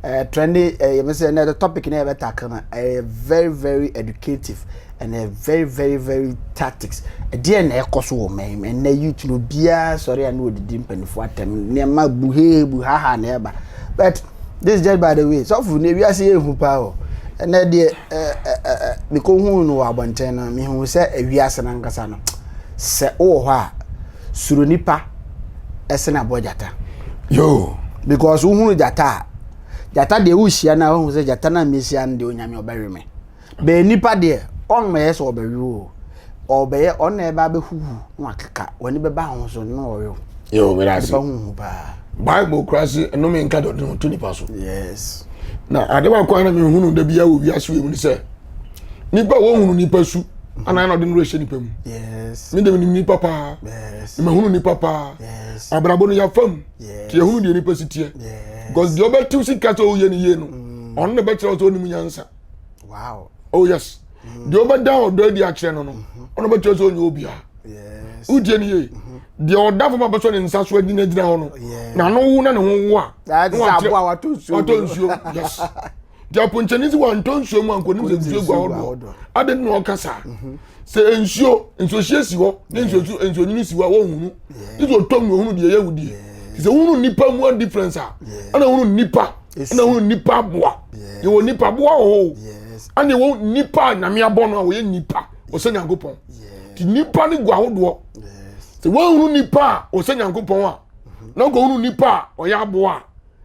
Trendy yɛmɛ sɛ ɛnɛ the topic na yɛbɛ tackle no ɛyɛ very very educative and ɛyɛ very very very tactics. Ɛdeɛ na ɛkɔ so wɔ mɛn mu ɛnɛ youth no obiara sɔre a na odidi mpanimfoɔ atɛm nneɛma buhee buhaha na ɛba, but this is just by the way. Sɔfo na ewiase yɛ ehu paa o. Ɛnɛ deɛ ɛɛ ɛɛ mekɔ hu no wɔ abɔnten no, mehu sɛ ewiase nankasa no, sɛ wowɔ hɔ a, suro nipa ɛsɛ na abɔ gyata. Yo. Because wohunu gyata a, gyata deɛ wohyia no a, wohu sɛ gyata no a mehyia no deɛ, Onyame ɔbɛwe me. Bɛɛ nipa deɛ, ɔmmɛyɛ sɛ ɔbɛwe o, ɔbɛyɛ ɔno na ɛba abɛhuhu na wakeka w'ani bɛba ho so na ɔwe wo. Yo, meda ase. Nipa huhu paa. Bible kora se nnome nka deɛ ɔde ne ho to nipa so. Na ade baako a na mehunu da biara wɔ wiase wei mu ne sɛ nipa a wɔhunu nipa su anaa na ɔde no rehyɛ nipa mu. Me de, menim nipa paa. Mahunu nipa paa. Abrabɔ no yɛafa mu nti yɛhunu deɛ nipa si teɛ, because deɛ ɔbɛtew sika sɛ ɔyɛ no yie no, ɔno na bɛkyerɛ wo sɛ ɔnim nyansa. Oh yes, deɛ ɔbɛda ɔdɔ adi akyerɛ no, ɔno bɛkyerɛ sɛ ɔnyɛ obiara. Wotie no yie, deɛ ɔda fam a bɛsɔ ne nsa so agyinagyina hɔ no, n'ano wo na ne ho wo a Saa te na sɛ aboa a watɔ nsuo watɔ mu. nsuo, yes. Nti aponkyɛni sɛ wantɔ nsuo mu a, nkɔnim sɛ nsuo gu ahodoɔ ade na ɔka saa sɛ nsuo nsuohyie si hɔ ne nsuo nsuonyini si hɔ a, wɔnhunu ne sɛ ɔtɔ mu ohunu deɛ ɛyɛ wudie. Sɛ wohunu nipa mu a difference a, ɛna wohunu nipa, ɛna wohunu nipa aboa. Yɛwɔ nipa aboa wɔ hɔ o, ɛna yɛwɔ nipa a Nyame abɔ no a wɔyɛ nipa ɔsɛ Nyankopɔn. Nti nipa no gu ahodoɔ. Sɛ woahunu nipa a ɔsɛ Nyankopɔn a, na nkɔhunu nipa a ɔyɛ aboa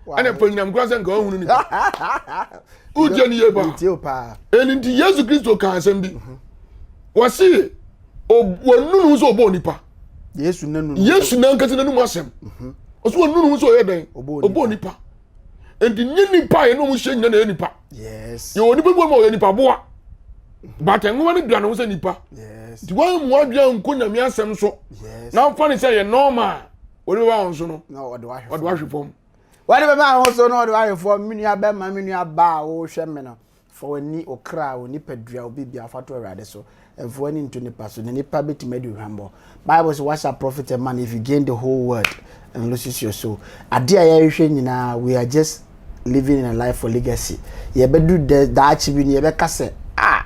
a, ɛna panyinam kora sɛ nka woahunu nipa. Wotie ne yie paa. Metie wo paa. Ɛno nti Yesu Kristo kaa asɛm bi, wɔse wɔnu ne ho sɛ ɔbɔɔ nipa. Yesu nanu. Yesu nankasa n'anum asɛm, ɔsɛ wɔnu ne ho sɛ ɔyɛ dɛn? Ɔbɔɔ nipa. Nti nye nipa a yɛne ɔmo hyia nyina na ɛyɛ nipa. Yɛwɔ nipa bi wɔ mu a ɔyɛ nipa boa, but nwoma no dua ne ho sɛ nipa. Nti wɔn mu adwene nko Nyame asɛm so na nfa ne sɛ yɛ normal a, wɔde bɛba wɔn so no Na ɔde wahwɛ. Ɔde wahwe fam. Wɔde bɛma ho so na ɔde wahwɛ fam. Me nua bɛma, me nua baa a wɔrehwɛ me no, fa w'ani, wo kra, wo nipadua, wo biribiara fa to Awurade so. Mfa w'ani nto nipa so, na nipa bɛtumi adi hwammɔ. Bible sɛ, "What shall profit a man if you gain the whole world and loses your soul?" Adeɛ a yɛrehwɛ nyinaa, we are just living in a life for legacy. Yɛbɛdu dɛ daakye bi no, yɛbɛka sɛ, "Ah,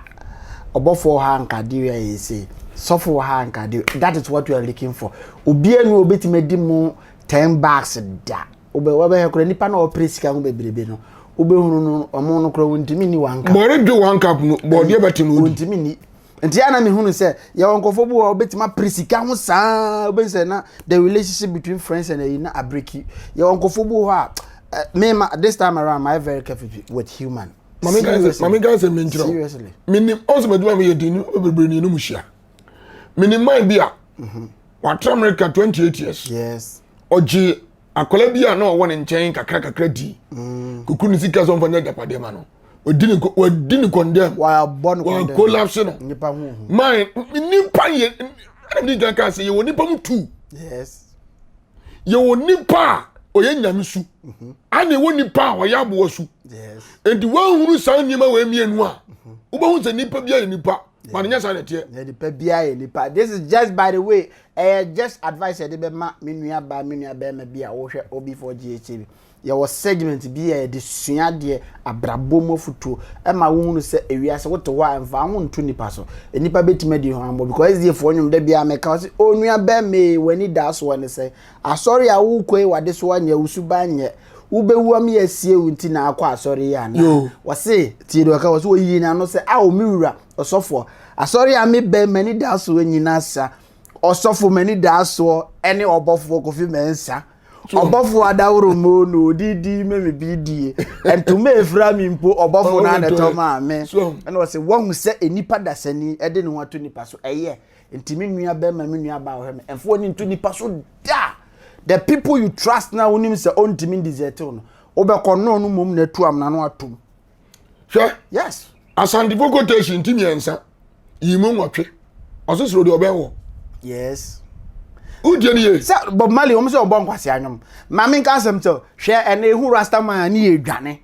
ɔbɔfoɔ wɔ ha nka adeɛ wei ayɛ sei, sɔfo wɔ ha nka adeɛ." That is what we are looking for. Obiara ni obɛtumi adi mu 10 bags da. Wobɛ wɔbɛhwɛ koraa, nipa na ɔpere sika ho bebrebe no, wobɛhunu no, ɔmo no koraa wɔntumi ni one cup. Bɔɔre dwe one cup no, bɔɔdeɛ bɛte no odi. Wɔntumi ni. Nti ana mehunu sɛ yɛwɔ nkurɔfoɔ bi wɔ hɔ a wobɛtumi apere sika ho saa, wobɛhu sɛ na the relationship between friends and ayi na abreki. Yɛwɔ nkurɔfoɔ bi wɔ hɔ a me ma this time around, my very careful with human. Maame nka sɛ, maame nka sɛ menkyerɛ wo. Seriously. Menim ɔn sɛ madwuma meyɛ den no bebree ne yɛnum hyia. Menim man bi a watra America 28 years. Ɔgye akwadaa bi a na ɔwɔ ne nkyɛn kakra kakra di kuku ne sika sɛ ɔmfa nyɛ agyapadeɛ ma no. Ɔdi ne wadi ne condemn. Wabɔ no wa collapse no. Nipa ho hu. Man, nipa yɛ ɛna mi di kan kan sɛ yɛwɔ nipa mu tu. Yɛwɔ nipa a ɔyɛ Nyame su, ana yɛwɔ nipa a ɔyɛ aboa su. Nti wɔnhunu saa nneɛma wɔ mmienu a, wobɛhu sɛ nipa bi ayɛ nipa ma no nyɛ saa na ɛteɛ. Na nipa biara yɛ nipa. This is just by the way, ɛyɛ just advice yɛde bɛma me nua baa, me nua bɛrima bi a wɔhwɛ OB4 GHTV. Yɛwɔ segment bi a yɛde sua adeɛ, abrabɔ mu afutuo, ɛma wohunu sɛ ewiase wote hɔ a, mfa ho nto nipa so. Nipa bɛtumi adi hwammɔ because SDA foɔ nnwom da biara meka wɔ sɛ, onua bɛrima yi, w'ani da soɔ ne sɛ asɔre a wokɔ yi, wade so anyɛ wo suban nyɛ, wobɛwu ama yɛasie wo nti na akɔ asɔre yi anaa? Yo. Wɔse tie deɛ ɔka, wɔ sɛ wɔyiyi n'ano sɛ, "Ao me wura ɔsɔfoɔ, asɔre a mebɛn m'ani da soɔ nyinaa sa ɔsɔfo m'ani da soɔ ɛne ɔbɔfoɔ Kofi Mɛnsa, ɔbɔfoɔ adaworo mo na odidi mɛmi bi die ntoma efura mi mpo, ɔbɔfoɔ na anɛtɔ maa me." Ɛna ɔsɛ wɔn sɛ nipa dasani ɛde ne ho ato nipa so ɛyɛ. Nti me nua bɛrima, me nua baa ɔhwɛ me, ɛnfo ani nto nipa so da. The people you trust na wonim sɛ ɔntumi desert no, wobɛkɔ no no mom na atu amena no atom. Hwɛ. Yes. Asantefo quotation ti mmiɛnsa yi mu 8, ɔso soro deɛ ɔbɛn wɔ. Wodie ne yie. Sɛ Bob Marley, wɔn sɛ ɔbɔ nkwasi anwom, maame nka asɛm sɛ, hwɛ, ɛna ehu Rasta man a ne yɛ dwane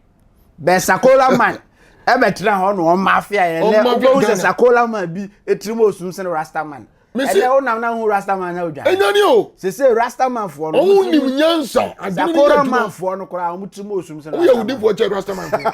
bɛn Sakola man ɛbɛtena hɔ na wɔn mafia yɛ nɛ. Ɔmafia wobɛhu sɛ Ghana. Sakola man bi etirim osum sene Rasta man. Ɛnɛ wo nam na hu Rastaman na odwa. Ɛnya ni o. Sese Rastaman foɔ no. Ɔmo nim nyansa. Adwene ni yɛ adwuma. Sakoraman foɔ no koraa ɔmo tiri mu osum sɛ. Ɔmo yɛ awudifoɔ kyɛ Rastaman foɔ.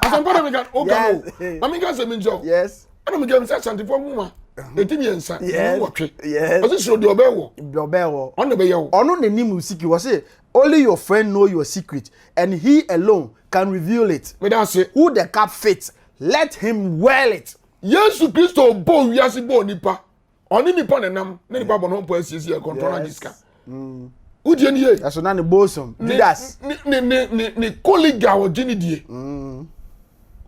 Asɛmpa na mi ka o ka no. Na mi ka sɛ mi nkyɛn o. Yes. Ɛna mi ka mi sɛ Asantefoɔ nwoma. Eti mmiɛnsa. Yes. Nwɔtwe. Yes. Ɔsi soro deɛ ɔbɛn wɔ. Deɛ ɔbɛn wɔ. Ɔno na ɛbɛyɛ wo. Ɔno na nim secret. Wɔsi only your friend know your secret and he alone can reveal it. Meda ase. Who the cap fits let him wear it. Yesu Kristo bɔɔ wiase bɔɔ nipa. Ɔne nipa na nam ne nipa bɔ ne ho mpo asiesie kɔntɔn agye sika. Wotie ne yie. Ɛso na ne bosom Judas. Ne ne ne ne ne colleague a ɔgye ne die.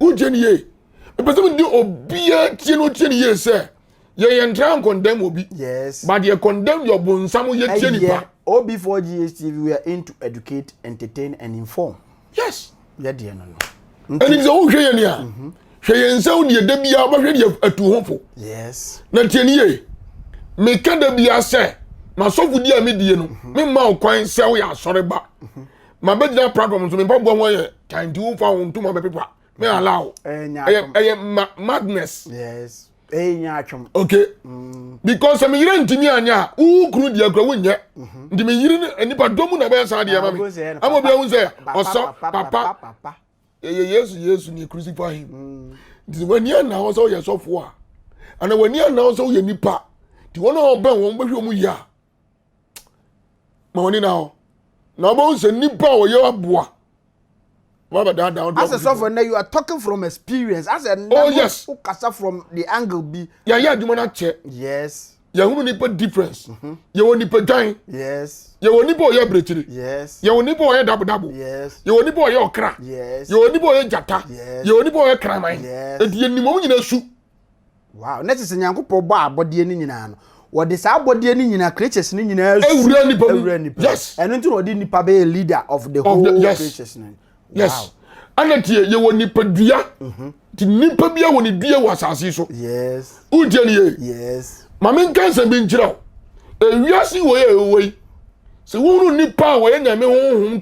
Wotie ne yie. Mepɛ sɛ mede obiara tie no tie ne yie sɛ yɛyɛ ntra nkɔndɛm obi. Yes. But yɛ condemn deɛ ɔbonsam yɛ tie nipa. OB4GHTV we are in to educate, entertain and inform. Yes. Yɛ deɛ no no. Ɛni sɛ wohwɛ yɛn ni a mhm. hwɛ yɛn nsa wo deɛ da biara wobɛhwɛ deɛ atu ho fo. Yes. Na tie ni yie. Meka da biara sɛ masɔfo di a medie no mhm. memma wo kwan sɛ woyɛ asɔre ba. Mhm. Mabɛgyina platform so mempa boa ho ayɛ tan nti wofa wo ntoma bɛpepa me allow. Ɛyɛ ɛyɛ madness. Yes. Ɛyɛ nya atwom. Okay. Mm. Because sɛ me yere ntumi anyɛ a, wo kunu deɛ kura wonyɛ. Mhm. Nti me yere ne nipa dɔm mu na ɛbɛyɛ saa deɛ ma me. Ama obi ahu sɛ ɔsɔ papa. Ɛyɛ Yesu Yesu ne crucify him. Mm. Nti w'ani anna hɔ sɛ woyɛ sɔfo a, ana w'ani anna hɔ sɛ woyɛ nipa. Nti wɔn a wɔbɛn wɔn bɛhwɛ wɔn yie a, ma w'ani na hɔ. Na wɔbɛhu sɛ nipa a wɔyɛ aboa As a sɔfo now you are talking from experience. As a oh yes, kasa from the angle bi. Yɛayɛ adwuma no akyɛ. Yes. Yɛhunu nipa difference. Mm-hmm. Yɛwɔ nipa dwan. Yes. Yɛwɔ nipa ɔyɛ abirekyiri. Yes. Yɛwɔ nipa ɔyɛ dabodabo. Yes. Yɛwɔ nipa ɔyɛ ɔkra. Yes. Yɛwɔ nipa ɔyɛ gyata. Yes. Yɛwɔ nipa ɔyɛ kraman. Yes. Eti yɛnim wɔn nyinaa su. Wow, na kyerɛ sɛ Nyankopɔn bɔ abɔdeɛ no nyinaa no, wɔde saa abɔdeɛ no nyinaa, creatures no nyinaa su awura nipa mu. Awura nipa. Yes. Ɛno nti na wɔde nipa bɛyɛ leader of the whole of the, yes. creatures no. Wow. Yes. Ɛna tie, yɛwɔ nipadua. Mhm. Nti nipa bi wɔ ne dua wɔ asase so. Yes. Wotie ne yie? Yes. Ma menka nsɛm bi nkyerɛ wo. Ewiase wɔ yɛ ɛwɔ yi. Sɛ wohunu nipa a wɔyɛ nyame honhom,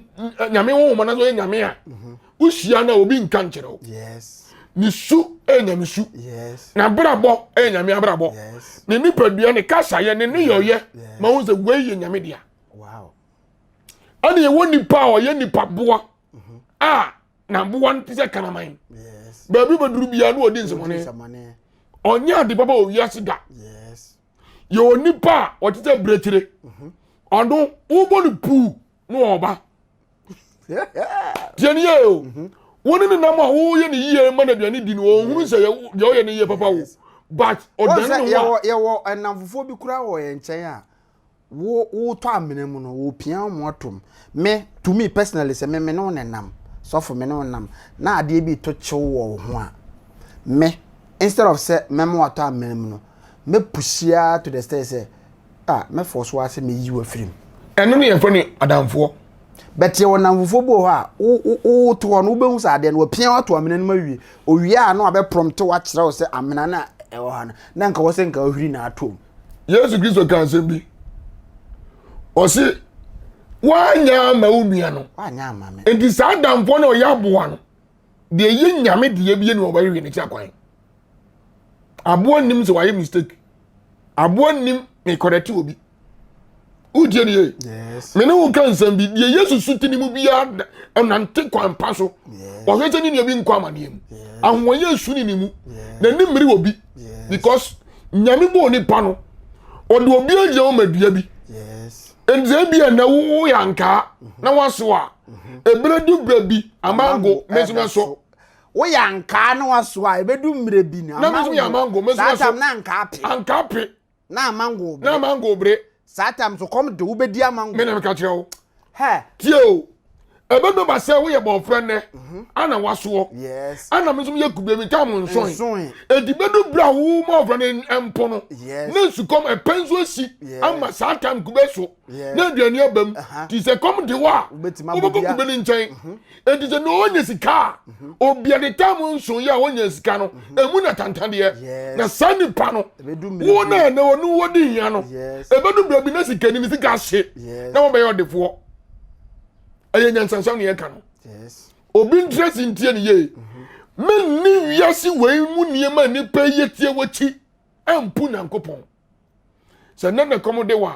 nyame honhom anaasɛ ɔyɛ nyame a, mhm. wohyia no a obi nka nkyerɛ wo. Yes. Ne su yɛ nyame su. Yes. N'abrabɔ yɛ nyame abrabɔ. Yes. Ne nipadua, ne kasayɛ, ne nneyɔyɛ ma wohu sɛ wei yɛ nyame dea. Wow. Ɛna yɛwɔ nipa a ɔyɛ nipa boa mhm. a n'aboa no te sɛ kraman. Yes. Baabi bɛduru biara na ɔdi nsɛmɔne. Ɔnyɛ ade papa wɔ wiase da. Yes. Yɛwɔ nipa a ɔte sɛ birekyire. Mhm. Ɔno wobɔ no puu na ɔba. Tiɛ ni yie o. Mhm. Wo ne ne nam a woyɛ ne yie ma no aduane di no ɔnhunu sɛ deɛ ɔyɛ ne yie papa wo. But ɔdane ne ho a. Yɛwɔ nnamfofoɔ bi koraa wɔ yɛn nkyɛn a wo wotɔ amena mu no wɔpia wɔn atom. Me to me personally sɛ me me ne wo na nam sɔfo me ne wo nam na adeɛ bi to kyew wɔ wo ho a me instead of sɛ mɛma watɔ amena mu no mɛ push ara to the extent sɛ ah mɛ force wo ara sɛ mɛyi wo afiri mu. Ɛno ne yɛfrɛ no adamfoɔ. But yɛwɔ nnamfofoɔ bi wɔ hɔ a wo wo woto hɔ no wobɛhu sɛ adeɛ no wapia wo ato amena no mu awie. Owie a na wabɛ prompt wo akyerɛ wo sɛ amena no a ɛwɔ ha no na nka wɔ sɛ nka wohwiri na ato mu. Yesu Kristo ka asɛm bi. Ɔse woanyɛ ama wo nua no. Woanyɛ ama me. Enti saa adamfoɔ no a ɔyɛ aboa no deɛ ɛyɛ nyame deɛ bie ne ɔbɛhwehwɛ n'akyi akwan. Aboa nnim sɛ wayɛ mistake. Aboa nnim mekɔdɛte obi. Wotie ne yie? Me ne wo ka nsɛm bi deɛ Yesu su te ne mu biara ɔnante kwan pa so. Ɔhwɛ sɛ ne nua bi nkɔ amaneɛ mu. Ahoɔyɛ su ne ne mu. N'ani mmere obi. Because nyame bɔɔ nipa no ɔde obi agyina hɔ ma dua bi. Nti sɛ ebi ɛnɛ woyɛ ankaa na waso a ebere du berɛ bi amango me nso mɛso. Woyɛ ankaa na waso a ebedu mmerɛ bi no Na me nso meyɛ amango me nso saa mɛso. tam na ankaa pe. Ankaa pe. Na amango bere. Na amango bere. Saa tam so kɔm de wobɛdi amango. Me na meka kyerɛ wo. Hɛ. Tie o. Ɛbɛdɔ ba sɛ woyɛ bɔɔfrɛ nnɛ mhm. ana wasoɔ. Yes. Ana me nso meyɛ kube me tam nsoe. Nsoe. Enti bɛdu berɛ a wo ma ɔfrɛ no mpo no. Yes. Na nsukɔm ɛpɛ nso asi Yes. ama saa tam kube so. Yes. Na aduane aba mu. Aha. Nti sɛ kɔm de wo a Wobɛtumi abɔ wobɛkɔ dua. kube no nkyɛn. Mhm. Enti sɛ na ɔnya sika a mhm. obi a ne tam nso yɛ a ɔnya sika no mhm. emu na tantadeɛ. Yes. Na saa nipa no Ɛbɛdu mmerɛ wo bi. na ɛnɛ ɔne wɔdi hia no. Yes. Ɛbɛdu berɛ bi na sikani ne sika ahye. Yes. Na wɔbɛyɛ ɔdefoɔ. Ɛyɛ nyansansɛm ne yɛka no. Yes. Obi nkyerɛ si ntie ne yie. Menni wiase wei mu nneɛma a nnipa yɛ tie w'akyi mpo Nyankopɔn. Sɛ nnɛ na ɛkɔm de wa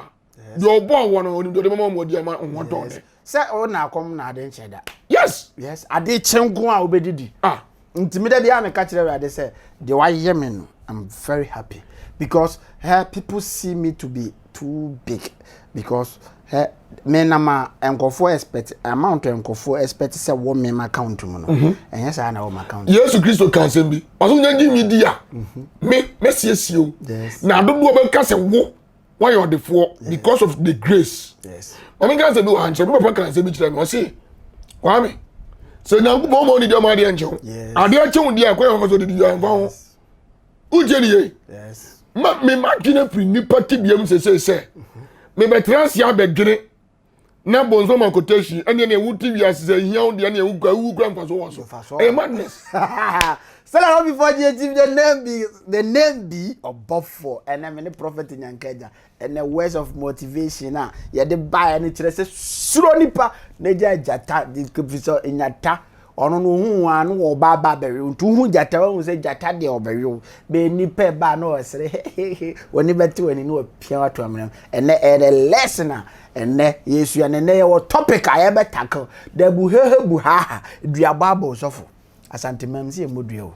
deɛ ɔbɔɔ wɔ no onim deɛ ɔde bɛma wɔn adi ama wɔn atɔ nnɛ. Sɛ o na akɔm na ade nkyɛ da. Yes. Yes ade kye nko a wobɛdidi. Ah. Nti me da biara meka kyerɛ Awurade sɛ deɛ wayɛ me no I'm very happy because eh, people see me to be too big because eh, me nam a nkurɔfoɔ expect amount a nkurɔfoɔ expect sɛ wɔ me account mu no mhm. ɛnyɛ saa na wɔ m account. Yesu Kristo ka asɛm bi ɔsɛ wonya gye me di a mhm. me mɛsiesie o na adodoɔ bɛka sɛ wo wɔyɛ ɔdefoɔ because of the grace. Maame nka asɛm bi wɔ ha nkyerɛ me papa ka asɛm bi kyerɛ me ɔse Kwame sɛ Nyankopɔn ma ɔnidi ɔma adeɛ nkyɛw adeɛ kyɛw deɛ akɔyɛ ɔfa so ɔdidi yɛ mfa ho wotie ne yie ma me ma dwene firi nipa tibia mu sesei sɛ mebɛtena ase abɛdwene na bonsam akɔtɛhyi ɛneɛ ne ɛwo te wiase sɛ hia wo deɛ ne ɛwo kura wowu kura mfaso wɔ so ɛyɛ madness. Sɛlɛ hɔ before GHTV the name be the name be ɔbɔfoɔ ɛnɛ me ne prophet Nyanka agya ɛnɛ words of motivation a yɛde baeɛ no kyerɛ sɛ suro nipa na gya gyata fi sɛ nyata Ɔno no ohuu wɔn a no wɔba aba abɛwe wo. Nti wohu gyata wahu sɛ gyata deɛ ɔbɛwe wo. Bɛyɛ nipa ɛba a na ɔsere hehehe w'ani bɛte w'ani na wapia wato amena mu. Ɛnɛ ɛyɛ the lesson a ɛnɛ yɛsua no. Ɛnɛ yɛwɔ topic a yɛbɛ tackle. Da buhehe buhaha duabɔ abɔ osɔfo. Asantemam sɛ yɛmmɔ dua o.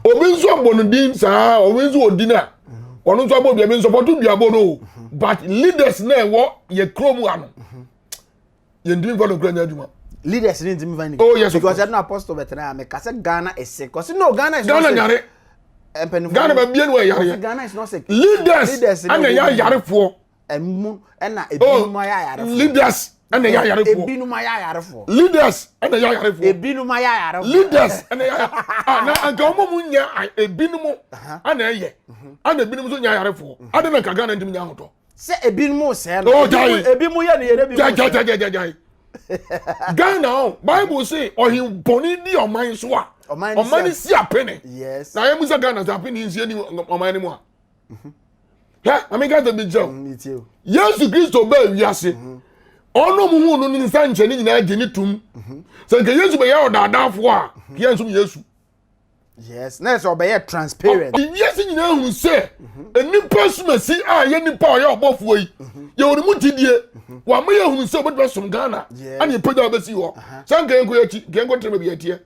Obi nso abɔ no din saa obi nso wɔ din a ɔno nso abɔ dua mi nsɔpɔto duabɔ no o but leaders na ɛwɔ yɛ kurom ha no. Yɛntumi nfa nokura nyɛ adwuma. Leaders ni ntumi nfa ni. Oh yes. Because ɛno apostle bɛtena ya meka sɛ Ghana is sick. Ɔsi no Ghana is not sick. Ghana nyare. Mpanyinfoɔ. Ghana bɛ bie ni wɔ yare. Ghana is not sick. Leaders ɛna yɛ ayarefoɔ. Ɛmu ɛna ebinom ayɛ ayarefoɔ. Leaders ɛna yɛ ayarefoɔ. Ebinom ayɛ ayarefoɔ. Leaders ɛna yɛ ayarefoɔ. Ebinom ayɛ ayarefoɔ. Leaders ɛna yɛ ah na anka wɔn mu nyɛ ebinom ɛna ɛyɛ ɛna ebinom nso nyɛ ayarefoɔ. Adi na nka Ghana ntumi nyɛ ahotɔ. sɛ ebinom sɛɛ no oh, ebinom yɛ no yɛ ebinom sɛɛ gyagyagyagyagyae ghana o bible say ɔhen bɔne di ɔman so a ɔman no si apene na yɛ mu sɛ ghana sɛ apene nsi ani ɔman no mu a mhm. hɛ maame ka sɛ bi kyerɛ mm, yesu kristo bɛɛ wiase mhm. ɔno mu hu no ne nsa nkyɛn ne nyinaa gye ne tum mhm. sɛ nka yesu bɛyɛ ɔdaadaafoɔ a yɛn nso yesu Yes, na ɛsɛ ɔbɛyɛ transparent. Wiase nyinaa hunu sɛ nnipa sumasi a yɛ nipa a ɔyɛ ɔbɔfoɔ yi mhm. yɛwɔ ne mu gyidie mhm. wama yɛ hunu sɛ obɛtumi asom Ghana ɛne yɛpagya wobɛsi hɔ sɛ nka yɛnkɔ yɛakyi nka yɛnkɔ tena baabi yɛteɛ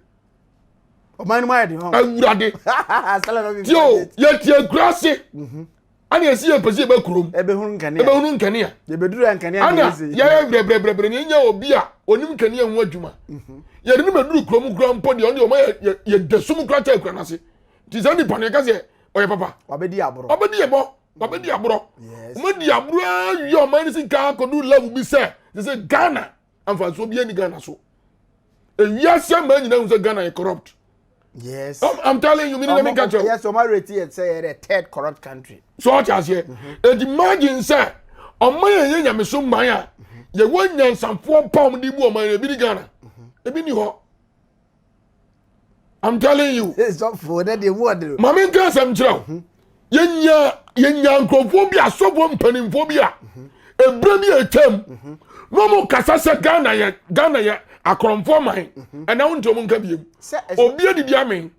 ɔman no mu ayɛ den hɔ awurade tio yɛte akura ase mhm. Ana yɛsi yɛn pɛ sɛ yɛbɛ kurom. Ɛbɛhunu nkanea. Ɛbɛhunu nkanea. Yɛbɛduru nkanea na yɛsi. Ana yɛyɛ brɛbrɛbrɛbrɛ na yɛnya obi a onim nkanea ho adwuma. Mhm. Yɛde no bɛduru kurom kura mpo deɛ ɔno deɛ ɔma yɛ yɛ sum kura kyɛ kura n'ase. Nti saa nipa no yɛka sɛ ɔyɛ papa. Wabɛdi aborɔ. Wabɛdi ɛbɔ. Wabɛdi aborɔ. Wɔadi aborɔ awie ɔman no sika akɔdu level bi sɛ sɛ Ghana amfansoɔ bi ani Ghana so. Ewiase aman nyinaa hu sɛ Ghana yɛ corrupt. Yes. I'm telling you, mi ni ka kyerɛ. Yes, ɔmo rate yɛ sɛ yɛ the third corrupt country. So ɔte aseɛ. Eti imagine sɛ ɔman yɛn yɛ nyameso man a yɛwɔ nyansafoɔ pa ɔmo de bu ɔman yɛn ebi ni Ghana ebi ni hɔ. I'm telling you. Sɔfo ne deɛ mu ɔdere. Maame nka asɛm kyerɛ o. Yɛnya yɛnya nkurɔfoɔ bi asɔfoɔ mpanimfoɔ bi a ebire bi a atwam na wɔn kasa sɛ Ghana yɛ Ghana yɛ akorɔmfoɔ man ɛna wɔn nti wɔn nka biem obi adidi amen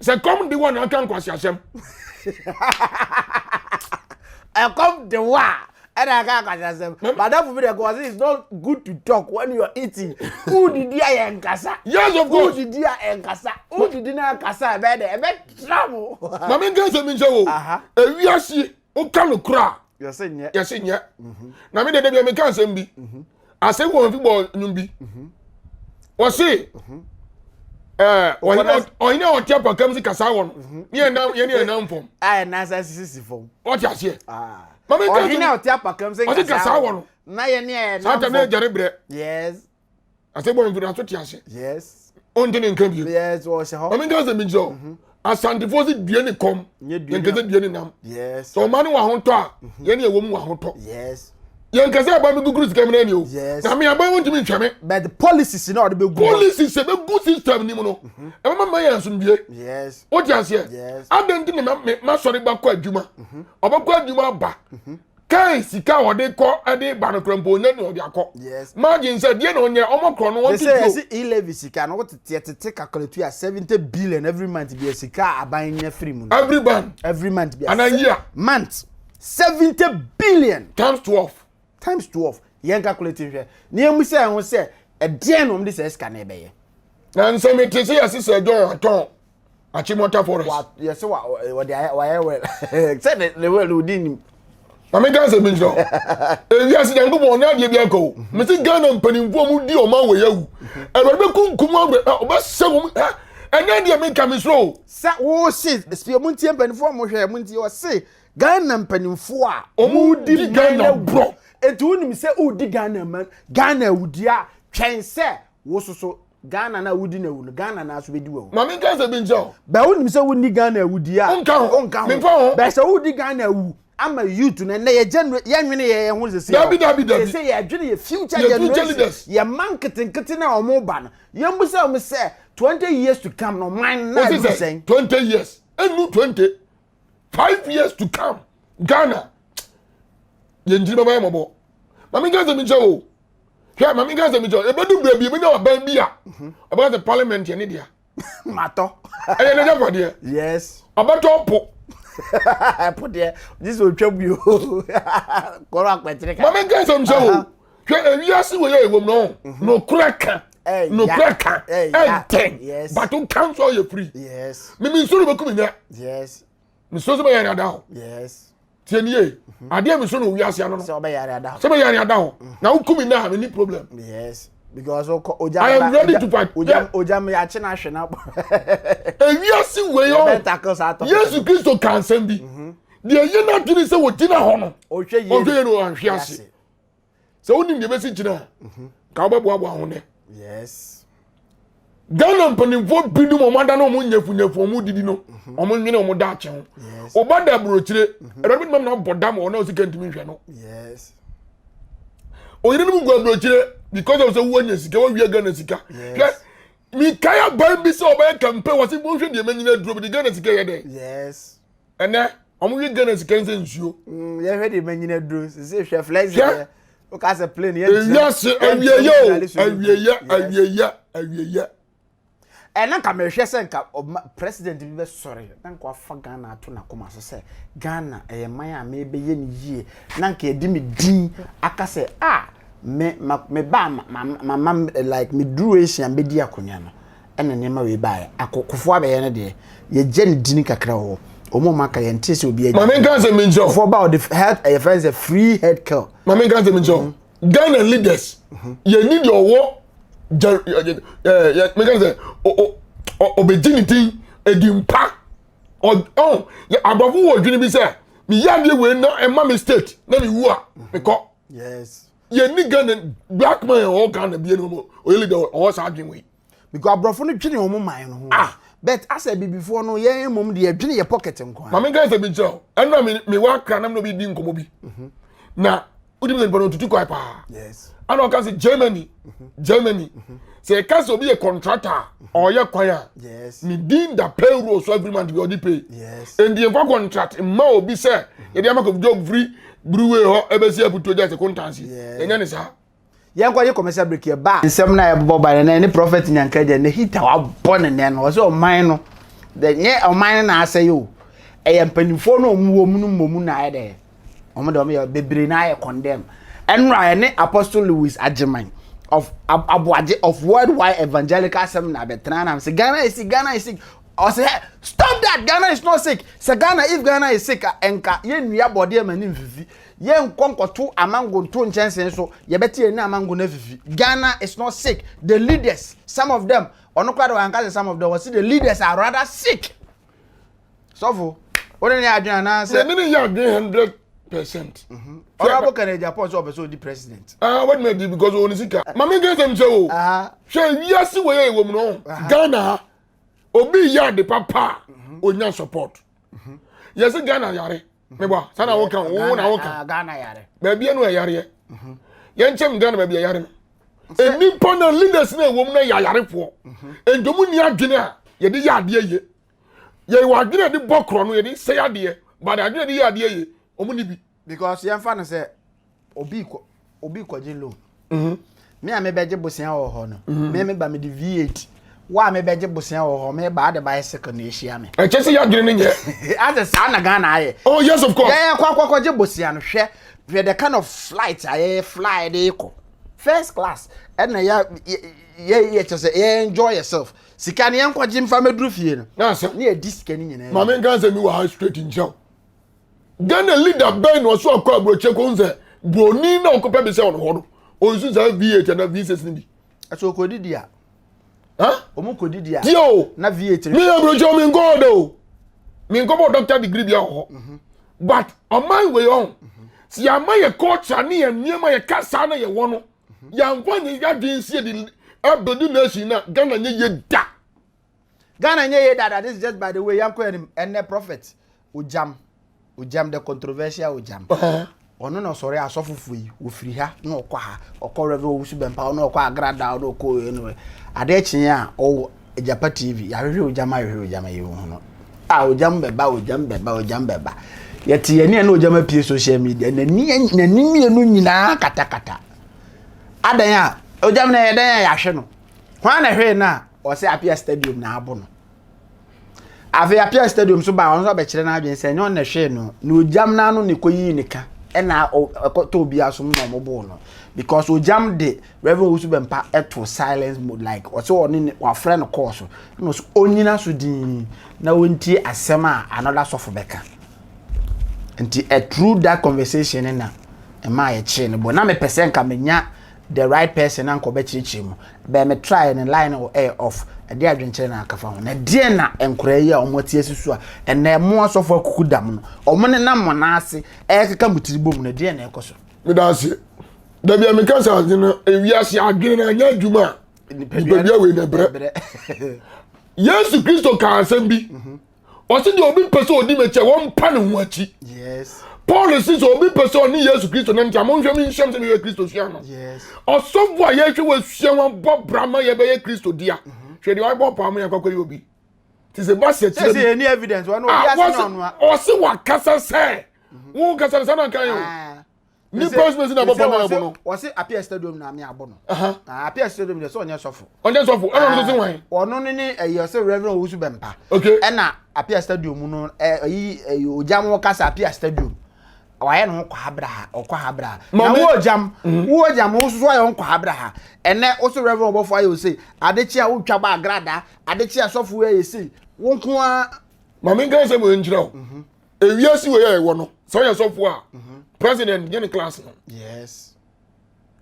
sɛ kɔm de wɔn na aka nkwasi asɛm. Ɛkɔm de wa ɛna aka nkwasi asɛm. Madam bi de kɔ ɔsi it's not good to talk when you are eating. Wudidi a yɛ nkasa. Yes of course. Wudidi a yɛ nkasa. Wudidi na nkasa ɛbɛ dɛ ɛbɛ tra mo. Maame nka asɛm nkyɛ wo. Ewiase woka no kora a. Yɛsɛ nyɛ. Yɛsɛ nyɛ. Mhm. Na me dede bia meka asɛm bi. Mhm. Asɛm wɔn fi bɔ nnwom bi. Mhm. Wɔse ɛɛ ɔhene a ɔte apakam si kasa wɔ no. Ne yɛn nan yɛn ne yɛn nan fam. A yɛn nan sa sisi fam. Ɔte aseɛ. Ah. Maame nka asɛm. Ɔhene a ɔte apakam si kasa wɔ no. Na yɛn ne yɛn nan fam. Saa tɛm ne yɛ brɛ. Yes. Ase bɔ mfiri aso te ase. Yes. Ɔnte ne nka bio. Yes, wɔhyɛ hɔ. Maame nka asɛm bi nkyerɛ wo. Mhm. Asantefoɔ si due ne kɔm. Yɛn kɛsɛ due ne nam. Yes. Sɛ ɔma no wɔ ahotɔ a, mhm. yɛn ne ɛwɔ mu wɔ ahotɔ. Yes. Yɛn kɛsɛ aban bi guguru sika mu n'ani o. Yes. Na me aban wɔn ntumi nhwɛ me. But the policies na ɔde bɛ gu. Policies sɛ bɛ gu system ni mu no. Mhm. Ɛbɛma ma yɛn asomdue. Yes. O te aseɛ. Yes. Adan ti na ma ma sɔre ba kɔ adwuma. Ɔbɛkɔ adwuma aba. Kai sika a ɔde kɔ ɛde ba no kora mpo ɔnya nea ɔde akɔ. Yes. Margin sɛ deɛ na ɔnyɛ ɔmɔ korɔ no wɔn ti tuo. Ɛsɛ e-levy sika no wote tete calculate a 70 billion every month bi sika a aban nya firi mu. Every month. Every month bi. Ana year. Month. 70 billion. Times 12. Times 12. Yɛn calculate nhwɛ. Na yɛn mu sɛ ɛho sɛ ɛdeɛn na wɔn de sɛ sika na ɛbɛyɛ. Na nsɛm ete sɛ yɛse sɛ John atɔn Achimota forest. Wa yɛse wa wɔde ayɛ wayɛ wɛl sɛ ne ne wɛl odi nim. Maame nka nsɛm bi nkyerɛ wo. Ewiase Nyankopɔn ɔne adeɛ bi aka o. Mese Ghana mpanimfoɔ a wɔdi ɔman wɔ yɛ awu. Awurade bɛkunkum wɔn ɔbɛsɛ wɔn. Ɛnyɛ deɛ meka mesuro o. Sɛ wo se spie mo ntie mpanimfoɔ mo hwɛ mo ntie ɔse Ghana mpanimfoɔ a wɔn di Ghana borɔ. Eti wonim sɛ wodi Ghana man Ghana awudi a twɛn sɛ wo soso Ghana na wodi na awu no Ghana na so bɛdi wawu. Maame nka sɛ bi nkyɛn o. Bɛ wonim sɛ wonni Ghana awudi a. Wonka ho. Wonka ho. Memfa ho. Bɛ sɛ wodi Ghana awu ama youth no ɛnɛ yɛ gener yɛnwene yɛ yɛn ho sese. Dabi dabi dabi. Sese yɛdwene yɛ future generation. Yɛ mma nketenkete na wɔn ba no. Yɛn bu sɛ wɔn sɛ 20 years to come no ɔman na ɛdu sɛn. 20 years ɛnu 25 years to come Ghana yɛn gyiri bɛma yɛ mɔbɔ. Maame nka sɛ mi nkyɛn o. Hwɛ maame nka sɛ mi kyerɛ ebedu baabi ebenya ɔbɛn bi a ɔbɛka sɛ parliament yɛ ne dea. Matɔ. Ɛyɛ ne japadeɛ. Yes. Ɔbɛtɔ po. Po deɛ gye sɛ otwa bio kɔrɔ akpɛkyerɛ ka. Maame nka sɛ mi kyerɛ o hwɛ ewiase wɔ yɛ ewom no nokorɛ ka nokorɛ ka ɛntɛn but nka nso ɔyɛ free. Yes. Mimi nso no bɛkum nyɛ. Yes. Nso sɛ bɛyɛ ne ada hɔ. Yes. Tie nie mhm. adeɛ mi so na owi ase ano no sɛ ɔbɛyare ada hɔ sɛ ɔbɛyare ada hɔ mhm. na woku mi na mi ni problem. Yes because ɔkɔ ogya I am ready to fight. Ogya ogya mi akyi na ahwɛ na. Ewiase wei ɔ Yesu Kristo ka nsɛm bi mhm. deɛ yɛ n'adwene sɛ wɔgyina hɔ no ɔhwɛ yie no ɔhwe ase. Sɛ wonim deɛ bɛsi gyina a mhm. ka wobɛboaboa ho nɛ. Yes. Ghana mpanimfoɔ binom wɔn ada na wɔn nyafunyafu wɔn didi no mhm. wɔn nwene wɔn daakye ho ɔba da aburokyire mhm. ɛdɔm bi na abɔ dam wɔn na ɔsi kɛntumi nhwɛ no oyere no mu gu aburokyire because of sɛ wɔnya sika wɔwia Ghana sika hwɛ mikae aban bi sɛ ɔbɛyɛ campaign wɔsi wɔhwɛ deɛ mɛnyina aduro bi de Ghana sika yɛ dɛ ɛnɛ wɔn wi Ghana sika nsɛ nsuo. Mm, yɛhwɛ deɛ mɛnyina duro sisi hwɛ flex yɛ o ka sɛ plane yɛ ntina. Ewiase awieyɛ o awieyɛ awieyɛ awieyɛ. Ɛna nka mehwɛ sɛ nka ɔma president bi bɛsɔre na nka wafa Ghana ato n'akoma so sɛ Ghana ɛyɛ man a mebɛyɛ no yie na nka yɛde me din aka sɛ a me ma me ba ma ma ma like me duru Asia mbɛdi akonnwa no ɛna nneɛma wei baeɛ. Ako Kufuor abɛyɛ no deɛ, yɛgya ne dini kakra wɔ hɔ. Wɔn a wɔaka yɛntee sɛ obi agya. Maame nka asɛm bi nkyerɛ wo. Kufuor ba ɔde health ɛyɛ fɛn sɛ free health care. Maame nka asɛm bi nkyerɛ wo. Mhm. Ghana leaders mhm. yɛn ni deɛ ɔwɔ gya ɛɛ yɛ meka sɛ ɔbɛgye ne din edi mpa ɔ ɔn aborɔfo wɔ dwene bi sɛ meyɛ adeɛ wei na ɛma me state na mewu a mekɔ. Yes. Yɛn ni Ghana black man ɔwɔ Ghana bi ɛni ɔyɛ leader ɔwɔ saa adwene wei. Because aborɔfo no dwene wɔn man no ho. Ah. But asɛ abibifoɔ no yɛn mmom deɛ yɛdwene yɛ pocket nko ara. Maame nka sɛ bi nkyerɛ o. Ɛnna mi mi wɔ akra nam na obi di nkɔmɔ bi. Mhm. Na wotumi sɛ nipa no otutu kwae paa. Yes. Ɛna ɔka sɛ Germany mhm. Germany mhm. sɛ ɛka sɛ obi yɛ contractor a ɔyɛ kwan a. Yes. Ne din da payroll so every month bi ɔde pay. Yes. Nti nfa contract mma obi sɛ yɛde ama kɔ job firi brewery hɔ ɛbɛsi abutu agya sɛ kontansi. Yes. Ɛnyɛ ne saa. Yɛnkɔ gye commercial break yɛ ba. Nsɛm no a yɛbobɔ ba no nɛ ne prophet Nyanka deɛ ne heat a wabɔ ne nɛ no ɔsɛ ɔman no dɛ nyɛ ɔman no na asɛe o ɛyɛ mpanimfoɔ no ɔmo wɔ mu no mmom na ayɛ dɛ ɔmo de ɔmo yɛ bebree na ayɛ condemn ɛnora ɛne Apostle Louis Agyeman of Aboagye of Worldwide Evangelical Seminar bɛtena nam sɛ Ghana is sick Ghana is sick ɔsɛ stop that Ghana is not sick sɛ Ghana if Ghana is sick a ɛnka yɛnnua bɔdeɛ ma ne mfifi Yɛnkɔ nkɔto amango nto nkyɛnsee so, yɛbɛte yɛn ani amango no afifi. Ghana is not sick, the leaders, some of them, ɔno koraa de wanka sɛ some of them, ɔse the leaders are rather sick. Sɔfo, wo ne ne yɛ adwene anaasɛ? Yɛne ne yɛ adwene 100%. Mhm. Honorable Kennedy Agyapong sɛ ɔpɛ sɛ ɔdi president. Ah, what may di because ɔwɔ ne sika. Maame nka sɛm sɛ o. Hwɛ wiase wɔ yɛ wɔ mu no, Ghana ha, obi yɛ ade papa a, mhm. onya support. Mhm. Yɛse Ghana yare. mebɔ saa na woka wo na woka ah, Ghana yare baabi no ɛyareɛ mhm. yɛnkyɛm Ghana baabi ɛyare no nnipa na leaders na ɛwɔ mu na yɛ ayarefoɔ mhm. nti ɔmu nni adwene a yɛde yɛ adeɛ ye yɛwɔ adwene a yɛde bɔ korɔ no yɛde sɛe adeɛ but adwene a yɛde yɛ adeɛ ye ɔmu ni bi. Because yɛmfa no sɛ obi kɔ obi kɔgye loan mhm. me a mebɛgye bosea wɔ hɔ no mhm. me meba mede v8 Wo a mebɛgye bosea wɔ hɔ meba ade bicycle na ehyia me. Ɛkyɛ sɛ yɛadwene no nyɛ. Ase saa na Ghana ayɛ. Oh yes of course. Yɛyɛ kɔ akɔkɔgye bosea no hwɛ hwɛ the kind of flight a yɛyɛ fly de kɔ first class ɛna yɛ yɛ yɛ kyɛ sɛ yɛ enjoy yourself sika no yɛn kɔgye nfa mɛduru fie no. Na asɛm. Ne yɛ di sika no nyinaa. Maame nka nsɛm bi wɔ ha straight nkyɛw. Ghana leader bɛn na ɔso akɔ aburokyɛ kɔn sɛ broni na ɔkɔpɛ bi sɛ ɔno hɔ no ɔnsu saa V8 anaa V6 no bi. Ɛsɛ ɔkɔdidi a. Ɔmo kɔdidi a. Tie o. Na V8 no. Mi aburokyɛ mi nkɔ hɔ de o. Mi nkɔ bɔ doctor degree bi wɔ hɔ. Mhm. But ɔman wei ɔn. Mhm. Si yɛama yɛ culture ne yɛ nneɛma yɛ kasa na yɛ wɔ no. Mhm. Yɛnfa nyɛ yadwen si yɛ de ɛbɛdu nation na Ghana nyɛ yɛ da. Ghana nyɛ yie dada this is just by the way yɛnkɔ anim ɛnɛ prophet Ojam Ojam the controversial Ojam ɔno na ɔsɔre asɔfofoɔ yi wɔfiri ha na ɔkɔ ha ɔkɔ Reverend Owusu Bɛmpa ɔno ɔkɔ Agrada ɔno ɔkɔ anyway adeɛ kyeɛ a ɔwɔ Agyapa TV yɛahwehwɛ Ojam ahwehwɛ Ojam yɛ hu no a Ojam bɛba Ojam bɛba Ojam bɛba yɛte yɛn ani a na Ojam apue social media n'ani n'ani mmienu nyinaa katakata adan a Ojam na yɛ dan a yɛahwɛ no Hwan na ɛhwee no a ɔsɛ Apia Stadium na abo no? Afei Apia Stadium so baa ɔno nso abɛkyerɛ n'adwene sɛ ɛnyɛ ɔno na ɛhwee no na ogyam n'ano na ɛkɔyii ne ka ɛna ɛkɔtɔ obi asom na ɔmo boo no because ogyam de Reverend Owusu Bɛmpa ɛto silence mode like ɔsɛ ɔne ne wafrɛ no kɔɔ so ɛna ɔsɛ onyina so dinn na ɔntie asɛm a another sɔfo bɛka nti ɛ through that conversation ne na ɛmaa yɛkyee no bɔ na mepɛ sɛ nka menya the right person na nka ɔbɛkyerɛkyerɛ mu bɛn me try ne line no ɛyɛ off ɛde adwenkyerɛ na akafa ho na deɛ na nkora yi a wɔn ati asi so a ɛnna ɛmo asɔfo akuku dam no wɔn ne nam wɔn ase ɛkeka mo tiri bom na deɛ na ɛkɔ so. meda ase dabi a meka sɛ ase no ewiase adwene no anyɛ adwuma a nipadua wei na ɛbrɛ yesu kristo kaa asɛm bi mhm. ɔsi deɛ obi pɛ sɛ odi m'akyi a wɔmpa ne ho akyi paul si sɛ obi pɛ sɛ ɔne yesu kristo nante a monhwɛ me nhyɛm sɛ meyɛ kristo sua no ɔsɔfo a yɛhwɛ wasua wabɔ bra ma yɛbɛyɛ kristo dea mhm. hwɛ deɛ wabɔ paa mo yɛakɔkɔ yɛ obi te sɛ ba sɛ kyerɛ bi ɔse wakasa sɛ mhm. wo kasa no sɛ na nka yɛ o ah. nipa sɛ na bɔ pam ɛbɔ no. Wɔsi Apia stadium na ami abɔ no. Apia stadium deɛ sɛ ɔnyɛ sɔfo. Ɔnyɛ sɔfo ɛna ɔno sɛ wɔn. Ɔno ne ne ɛyɛ ɔsɛ Reverend Owusu Bɛmpa. Okay. Ɛna Apia stadium no ɛyi ɛyi ogya mo kasa Apia stadium wayɛ ne ho kɔ ha bra ha ɔkɔ ha bra ha. Na wo ogyam mhm. wo ogyam wo soso ayɛ ho kɔ ha bra ha ɛnɛ wo so Reverend ɔbɔfo ayɛ ose adekye a wotwa ba agrada adekye a sɔfo ayɛ sei wo nko ara. Maame nka sɛ mo nkyerɛ o. Mhm. Ewiase wei a ɛwɔ no sɛ ɔyɛ sɔfo a mhm. president nye ne class no. Yes.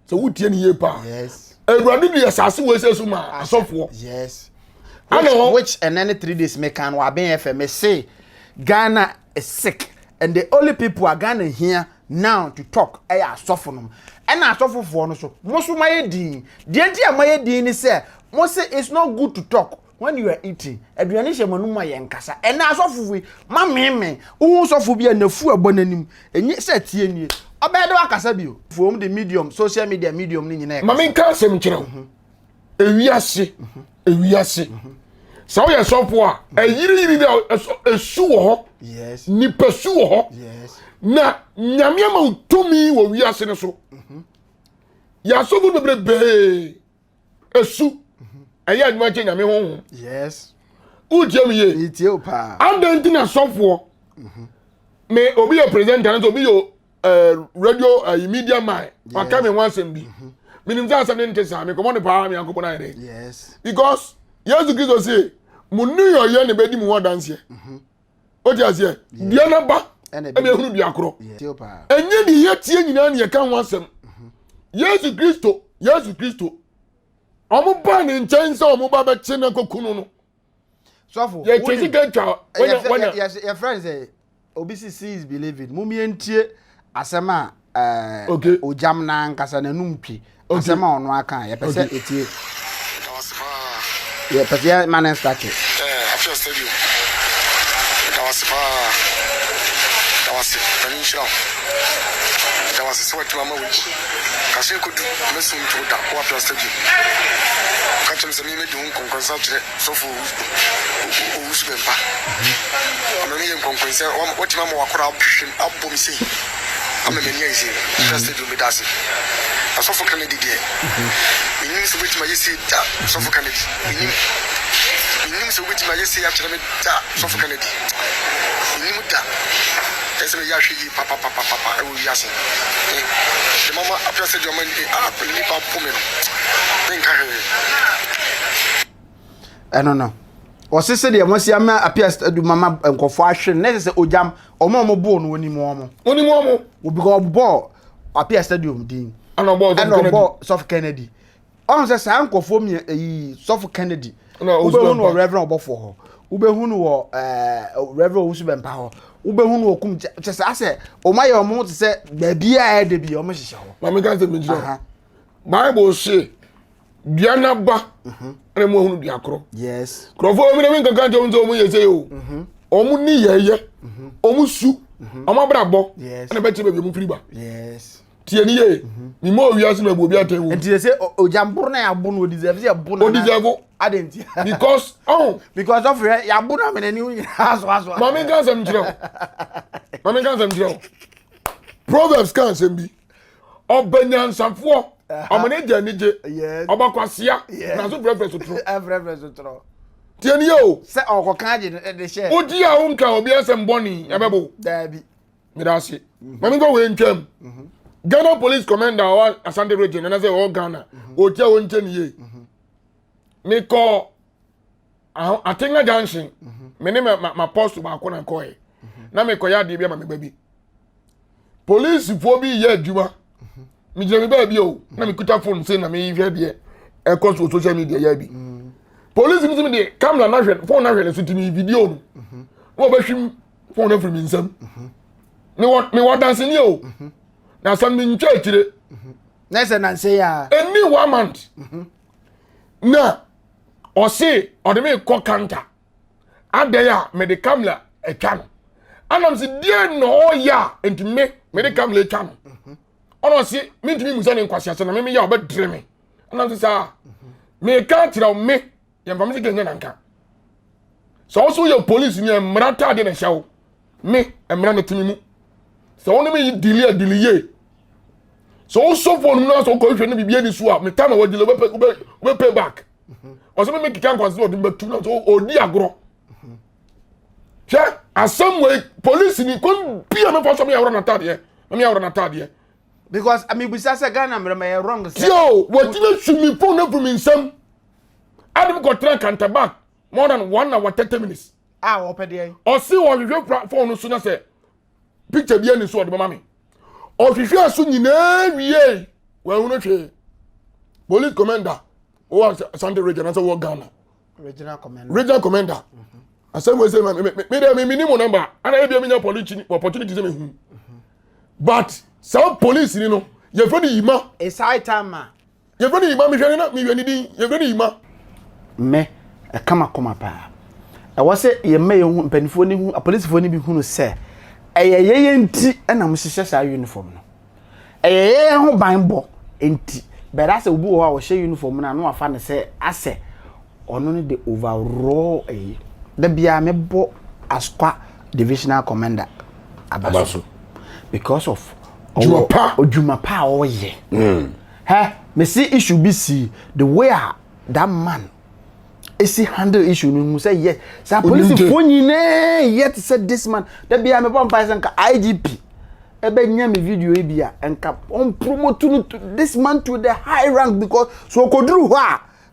Sɛ wotie ne yie paa. Yes. Awurade de asase wei sɛ so ma asɔfoɔ. Yes. Which, which and then 3 days me can waben FM me say Ghana is sick and the only people are Ghana here now to talk ɛyɛ asɔfo nom ɛna asɔfofoɔ no so mo so mayɛ din deɛ nti a mayɛ din ne sɛ mo se it's not good to talk When you are eating, aduane hyɛ mo anum a yɛnkasa. Ɛnɛ asɔfo yi, ma meeme. Wohu sɔfo bi a n'afu ɛbɔ n'anim. Enye sɛ tie nie. Ɔbɛyɛ dɛ wakasa bio. Wɔn de medium, social media medium no nyinaa ɛkasa. Ma menka asɛm nkyerɛ wo. Mhm. Ewiase, mhm. ewiase. Mhm. Sɛ woyɛ sɔfo a, ɛyiriyiri dɛ esu wɔ hɔ. Yes. Nipa su wɔ hɔ. Yes. Na nyame ama wo tumi wɔ wiase no so. Yɛ asɔfo bebrebee. esu ɛyɛ adwuma kyɛ nyame honhom yes wotie me yie metie wo paa adɛn nti na sɔfoɔ mhm. me obi yɛ presenter no sɛ obi yɛ eh, radio uh, media man waka me ho asɛm bi mhm. menim sɛ asɛm no nte saa mekɔmmɔ no paa meankɔbɔ no ayɛ dɛn yes because yesu kristo se mo nneyɔyɛ ne bɛdi mo ho adanseɛ mhm. wote aseɛ dua no ba ɛna ehunu dua korɔ ɛnyɛ ne yɛ tie nyinaa ne yɛka ho asɛm mhm. yesu kristo yesu kristo wɔn ba ne nkyɛn sɛ wɔn ba bɛkye no akɔku no no sɔfo yɛtwe sika twa wɔnya wɔnya yɛfrɛ no sɛ obi si see is believing mum yɛntie asɛm a ɛɛ ogyam n'ankasa n'anum twi Asɛm a ɔno aka a yɛpɛ sɛ etie. Yɛpɛ sɛ yɛ ma ne starte. Afia Stadium, meda wo ase paa. Meda wo ase, Nyame nhyira wo. Meda wo ase sɛ woatumi ama wei. Kahyɛ kodu mɛsom nto da wɔ Afia Stadium. Ka kyerɛ me sɛ me mɛdi ho nkɔnkɔnsa akyerɛ sɔfo Owusu Bɛmpa. Ama meyɛ nkɔnkɔnsa, watumi ama wakora ahwehwɛ abɔ me sei. Ama m'ani ayɛ sei. Afia Stadium, meda ase. Na sɔfo Kennedy deɛ, menim sɛ wobɛtumi ayɛ sei da. Sɔfo Kennedy, menim. sɛ wobɛtumi ayɛ sei akyerɛ me da, Sɔfo Kennedy. Mennim da. Ɛyɛ sɛ meyɛ ahwɛ yie papapapapa ɛwɔ wiase. Eh, deɛ mama apia sɛ deɛ ɔma ah, nnipa po me no, menka hwee. Ɛno no, ɔse sɛdeɛ moasi ama apia adu mama nkurɔfoɔ ahwe no, na ɛsɛ sɛ ogyam wɔn a wɔbɔɔ no onim wɔn. Onim wɔn. Obi kɔ ɔbɔɔ apia stadium din. Ɛna ɔbɔɔ Sɔfo Kennedy. Ɔn sɛ saa nkurɔfoɔ mmiɛ eyi Sɔfo Kennedy. Wobɛhu no wɔ Reverend ɔbɔfoɔ hɔ. Wobɛhu no wɔ ɛɛ Reverend Owusu Bɛmpa hɔ. Wobɛhu no wɔ kum kyɛ sɛ asɛ wɔn ayɛ wɔn te sɛ baabi a ɛde bi wɔn hyehyɛ hɔ. Maame ka sɛ mi gyina. Bible se dua n'aba mhm. ɛna mu ahunu dua korɔ. Yes. Nkurɔfoɔ mi na mi nkankan kyɛn sɛ wɔn yɛ sɛ yɛ o. Mhm. Wɔn ni yɛyɛ. Mhm. Wɔn su. Wɔn abrabɔ. Yes. Ɛna bɛkyerɛ baabi wɔn firi ba. Yes. Tie ni yie. Mi ma owiase ma ebu obi atɛn wo. Nti sɛ ogya mboro na yabo no odizevu sɛ yɛbo no. Odizevu. Adi nti. Because ɔn. Because ɔfɛ yɛ yabo no amena ni nyinaa aso aso. Maame nka nsɛm kyerɛ o. Maame nka nsɛm kyerɛ o. Proverbs ka nsɛm bi. Ɔba nyansafoɔ ɔmo ne gya anigye. Ɔba kwasia na so frɛfrɛ sotoro. Frɛfrɛ sotoro. Tie ni yie o. Sɛ ɔkɔ kan agye de hyɛ. Odi a wonka obi asɛm bɔne ɛbɛbo. Daabi. Meda ase. Maame nkɔ wei ntwam. Ghana police commander ɔwɔ Asante region nana sɛ ɔwɔ Ghana. Ɔti a wɔnkyɛ ne yie. Mekɔ Atenga junction. Me ne ma ma post baako na nkɔɛ. Na mekɔyɛ adeɛ bi ama me ba bi. Polisifoɔ bi yɛ adwuma. Megyina me baabi o na mekuta phone sɛ na mehwɛ deɛ ɛkɔ so social media yɛ bi. Polisi bi sɛ me de camera na hwɛ phone na hwɛ ne so ti mi video no. Na wɔbɛhwim phone afiri mi nsam mewɔ mewɔ danseni o mhm. na asɛm mi ntwa akyire. Mhm. na ɛsɛ nanse ya. ɛni one month mhm. na ɔse ɔde mi kɔ kanta adɛn a mede kamla atwa no anam sɛ deɛ na ɔyɛ a nti me mede kamla atwa no ɔna ɔse mentumi musa ne nkwasi ase na me meyɛ a ɔbɛdere me anam sɛ saa meka kyerɛ me yɛmfa me sika nyɛ nanka sɛ wo so yɛ polisi ni mmara ataade na ɛhyɛ wo me mmara no tumi mu sɛ wo ne me dili a dili yie sɛ wosɔ fone mu na sɛ wokɔhwɛ no biribi ani so a me time a wadili wobɛ pay back ɔsɛ me mekeka nkwase sɛ ɔde bɛtu na sɛ ɔdi agorɔ hwɛ asɛm wei polisi ni kwan bia mefa so meyɛworɔ n'ataadeɛ na meyɛworɔ n'ataadeɛ because mebisa sɛ Ghana mmerɛ ma yɛ wrong sɛ yo wɔtumi asu me phone no afiri me nsam Adam kɔtena Kantabak more than one hour 30 minutes. A wɔpɛ deɛ. Ɔsi ɔhwehwɛ phone no so na sɛ picture bi ani so ɔde bɛma me. Ɔhwehwɛ so nyinaa wie wɔahunu hwee. Police commander wɔ Asante region anaasɛ wɔ Ghana. Regional commander. Regional commander. Asɛm wɔ sɛ me me me dɛ me me ni mo number ana ebi mi nya opportunity sɛ me hu. But saa police ni no yɛfɛ no yima. It's high time ma. Yɛfrɛ no Yima, mehwɛ no na mehwɛ ne din, yɛfrɛ no Yima. Me, ɛka m'akoma paa. Ɛwɔ sɛ yɛma yɛhu, mpanimfoɔ no hu, apolisifoɔ no bi hunu sɛ ɛyɛ yɛyɛ nti na wɔhyehyɛ saa uniform no. Ɛyɛ yɛyɛ ho banbɔ nti. But asɛ obi wɔ hɔ a ɔhyɛ uniform no a na wafa no sɛ asɛ ɔno no de overall ɛyi. Da biara mebɔ Asukwa divisional commander aba so because of dwuma pa dwuma pa a ɔyɛ. Mm. Hɛ, mesi issue bi si the way a that man esi handle issue no hu sɛ yes saa polisifoɔ nyinaa yɛ te sɛ this man da biara mebɔ mpae sɛ nka IGP ɛbɛnya me video yi bi a nka ɔmpromote no to this man to the high rank because so okoduru hɔ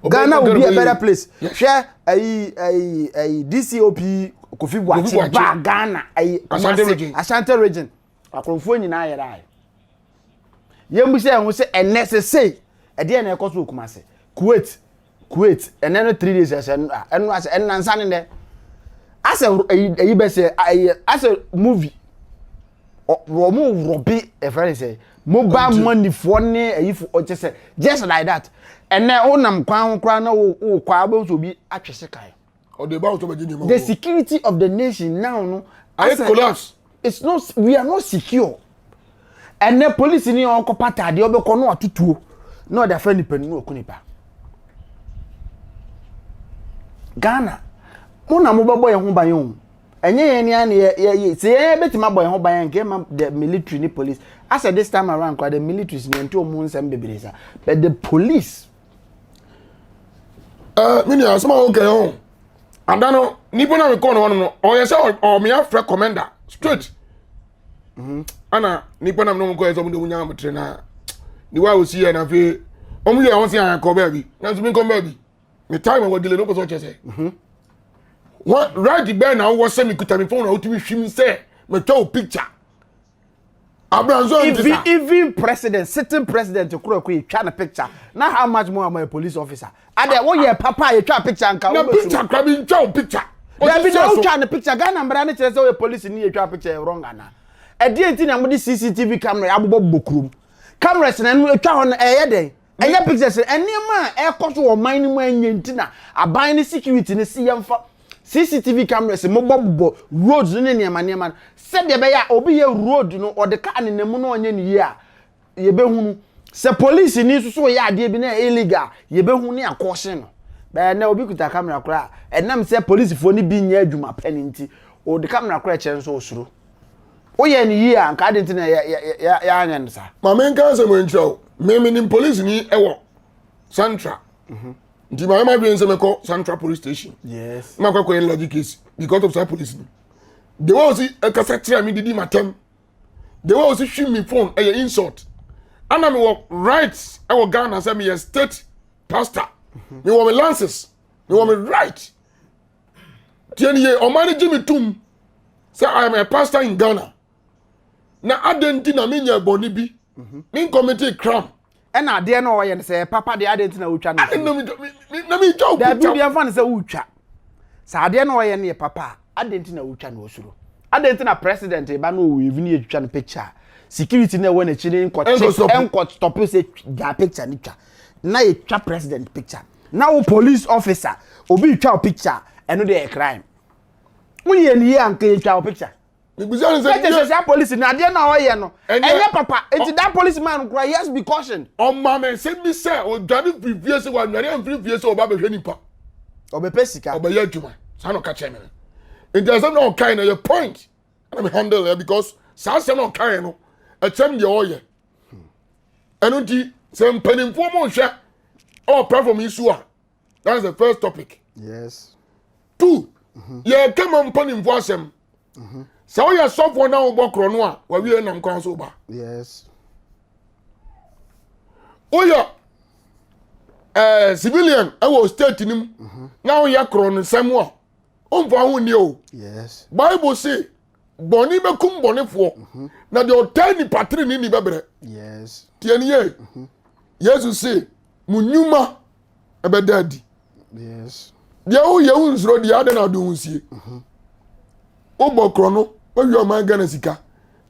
a Ghana will be a better place hwɛ ayi ayi ayi DCOP Kofi Boakye ba Ghana ayi Ashanti region akorɔmfoɔ nyinaa yɛrɛ ayɛ yɛn bisa yɛn ho sɛ ɛnɛ sesei ɛdeɛ na ɛkɔ so wɔ Kumasi Kuwait Kuwait ɛnɛ no 3 days ɛsɛ ɛno asɛ ɛnansa ne nɛ asɛ ɛyi ɛyi bɛsɛ ɛyi asɛ movie wɔn rɔbi ɛfɛ ne sɛ mobile money foɔ ne ɛyi fo ɔkyɛ sɛ just like that ɛnɛ wonam kwan ho koraa na wo wo kɔ abɛn so obi atwe sekan. Ɔde ba wotɔ bɛgye nneɛma The security of the nation now no. Ayɛ collapse. It's not we are not secure. Ɛnɛ polisi ni ɔkɔ pata adeɛ ɔbɛkɔ no atutuo na ɔde afa nipa no na ɔku nipa. Ghana mo na mo bɛbɔ yɛn ho ban o. Ɛnyɛ yɛn ni ani yɛ yɛ yɛ sɛ yɛn bɛtumi abɔ yɛn ho ban yɛn nkɛma the military ni police. Asɛ this time around kora the military ni yɛn ti wɔn ho nsɛm bebree sa but the police. Ɛɛ eh, mi ni asɛm a wɔn kɛ ho. Ada no nipa na mekɔɔ no hɔ no no ɔyɛ sɛ ɔme afrɛ commander straight. Ana nipa na mene kɔɛ sɛ ɔmo de ɔmo nya abotere na ne wa osi yɛ na afei ɔmo yɛ ɔmo si akɔ baabi na nso mi nkɔ baabi me time wɔ delay no pɛ sɛ ɔkyɛ sɛ wɔn right bɛn na wowɔ sɛ mekuta me phone na wotumi hwim sɛ metwa wo picture abranso nti Even sa even president sitting president kura kura yɛtwa ne picture na how much more am I a police officer? Adɛ woyɛ papa a yɛtwa picture nka na wobɛsuro. picture kora bi ntwa wo picture Dabi na Ɔsisi so. wotwa ne picture Ghana mmara ne kyerɛ sɛ woyɛ police ni yɛtwa picture yɛ wrong ana? Ɛdeɛ nti na mode CCTV camera abobɔ bobɔ kurom. Cameras na ɛno atwa hɔ no ɛyɛ dɛn? Ɛnyɛ pictures no nneɛma a ɛkɔ so wɔ ɔman no mu ɛnyɛ nti na aban ne security no si yɛmfa CCTV cameras mobɔ bobɔ roads no ne nneɛma nneɛma no sɛdeɛ ɛbɛyɛ a obi yɛ road no ɔde kaa nenam mu na ɔnyɛ ne yie a yɛbɛhunu sɛ police ni nso so yɛ adeɛ bi na ɛyɛ illegal yɛbɛhu ne akɔɔhye no bɛyɛ na obi kuta camera koraa ɛnam sɛ polisifoɔ no bi nyɛ adwuma pɛ ne nti ɔde camera koraa kyerɛ nso osuro woyɛ ne yie a nka adi nti na yɛ yɛ yɛ yɛanyɛ no saa. Maame nka asɛm wɔ nkyerɛ o me nim police ni ɛwɔ Central nti maame ma dwen sɛ mɛkɔ Central police station. Yes. Na akɔ akɔyɛ logic case because of saa police ni the way osi ɛkasa kyerɛ mi didi ma tɛm the way osi hwi mi phone ɛyɛ insult ana mi wɔ rights ɛwɔ Ghana sɛ mi yɛ state pastor mi wɔ mi license mi wɔ mi right tie ni ye ɔman ni gye mi tum sɛ I am a pastor in Ghana na adan nti na mi nya bɔnni bi mi n commit crime. Ɛna adeɛ no ɔyɛ no sɛ papa deɛ adeɛ nti na wotwa no. Na mi na mi twa o Dabi picture. deɛ nfa no sɛ wotwa sɛ adeɛ no ɔyɛ no yɛ papa a adeɛ nti na wotwa no osuro adeɛ nti na president ba no owo evi ne yɛtwitwa no picture security na ɛwɔ n'akyi ne nkɔ Ɛnkɔ stop. ɛnkɔ stop sɛ gya picture ne twa na yɛtwa president picture na wo police officer obi twa wo picture ɛno deɛ yɛ crime woyɛ ne yie anka yɛtwa wo picture. Mibisa ne sɛ Ɛkyɛ sɛ saa police no adeɛ na ɔyɛ no Ɛnyɛ- ɛnyɛ papa eti that police man kura yes be cautioned. Ɔma me nsɛm bi sɛ ɔdwane firi fie sɛ wanwane amfiri fie sɛ ɔba bɛhwɛ nipa. Ɔbɛpɛ sika. Ɔbɛyɛ adwuma saa na ɔka kyerɛ me no nti asɛm na ɔkae no yɛ point ɛna me handle ɛ because saa asɛm na ɔkae no ɛkyɛm deɛ ɔyɛ ɛno nti sɛ mpanimfoɔ mo nhwɛ ɛwɔ platform yi so a, that is the first topic. Two, yɛka ma mpanimfoɔ asɛm sɛ woyɛ sɔfoɔ na wobɔ korɔ no a wawie nam kwan so ba. Woyɛ civilian ɛwɔ state no mu na woyɛ korɔ no nsɛm a ɔmfa ho nni o. Bible se bɔne bɛkum bɔnefoɔ na deɛ ɔtaa nipa tene ne ni bɛbrɛ. Tie ne yie, Yesu se mo nnwuma ɛbɛda adi. Deɛ woyɛ wo nsuro deɛ adɛn na wode wo sie wobɔ korɔ no wawie ɔman Ghana sika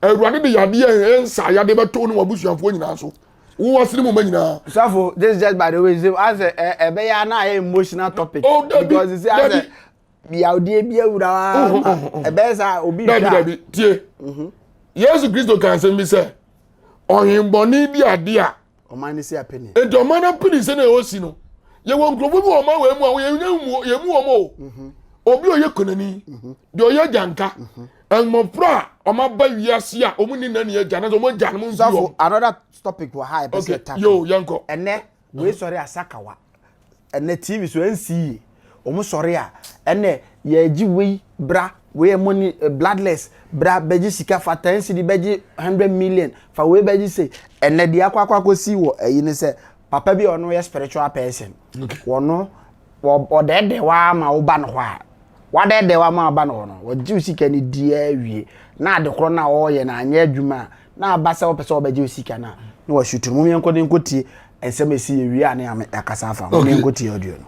Awurade de yadeɛ a ɛnsa yadeɛ bɛto ne wabusuafoɔ nyinaa so wowɔ sene mu ma nyinaa. Safo, this is just by the way say as ɛ ɛbɛyɛ ana ayɛ emotional topic. Oh, dabi, because you see as dabi. yawudie bi awura wa ma ɛbɛyɛ sɛ obi Dabi. twa. Dabi, tie, Yesu Kristo ka asɛm bi sɛ ɔhembɔne di adeɛ a ɔman ne si apɛni. Nti ɔman no pini sɛ na ɛwɔ si no yɛwɔ nkurɔfoɔ bi wɔ ɔman wɔ mu a yɛnyɛ mu yɛmu wɔn o obi a ɔyɛ konani deɛ ɔyɛ gyanka mmɔfra a ɔma ba wiase a ɔmu ni nani agya na sɛ ɔmo agya no mo nfi Safo, wɔn. another topic wɔ ha ɛpɛ sɛ tackle. Yo, yɛnkɔ. Ɛnɛ wei sɔre asakawa ɛnɛ TV so NCA wɔn sɔre a ɛnɛ yɛgye wei bra wei yɛ money bloodless bra bɛgye sika fa 10 cedi bɛgye 100 million fa wei bɛgye se ɛnɛ deɛ akɔ akɔ akɔsi wɔ ɛyi ne sɛ papa bi a ɔno yɛ spiritual person wɔno wɔ ɔdɛɛdɛ waa ma woba no hɔ a wadɛɛdɛ waa ma woba no hɔ no wɔgye wo sika no di awie na ade korɔ no a ɔreyɛ no anyɛ adwuma a na aba sɛ wɔpɛ sɛ wɔbɛgye wo sika no a na wɔasutu no. Mom yɛnkɔ ne nkɔtie nsɛm a ɛsi yɛ wie a ne yɛame- yɛakasa afa ho. Mom yɛnkɔtie audio no.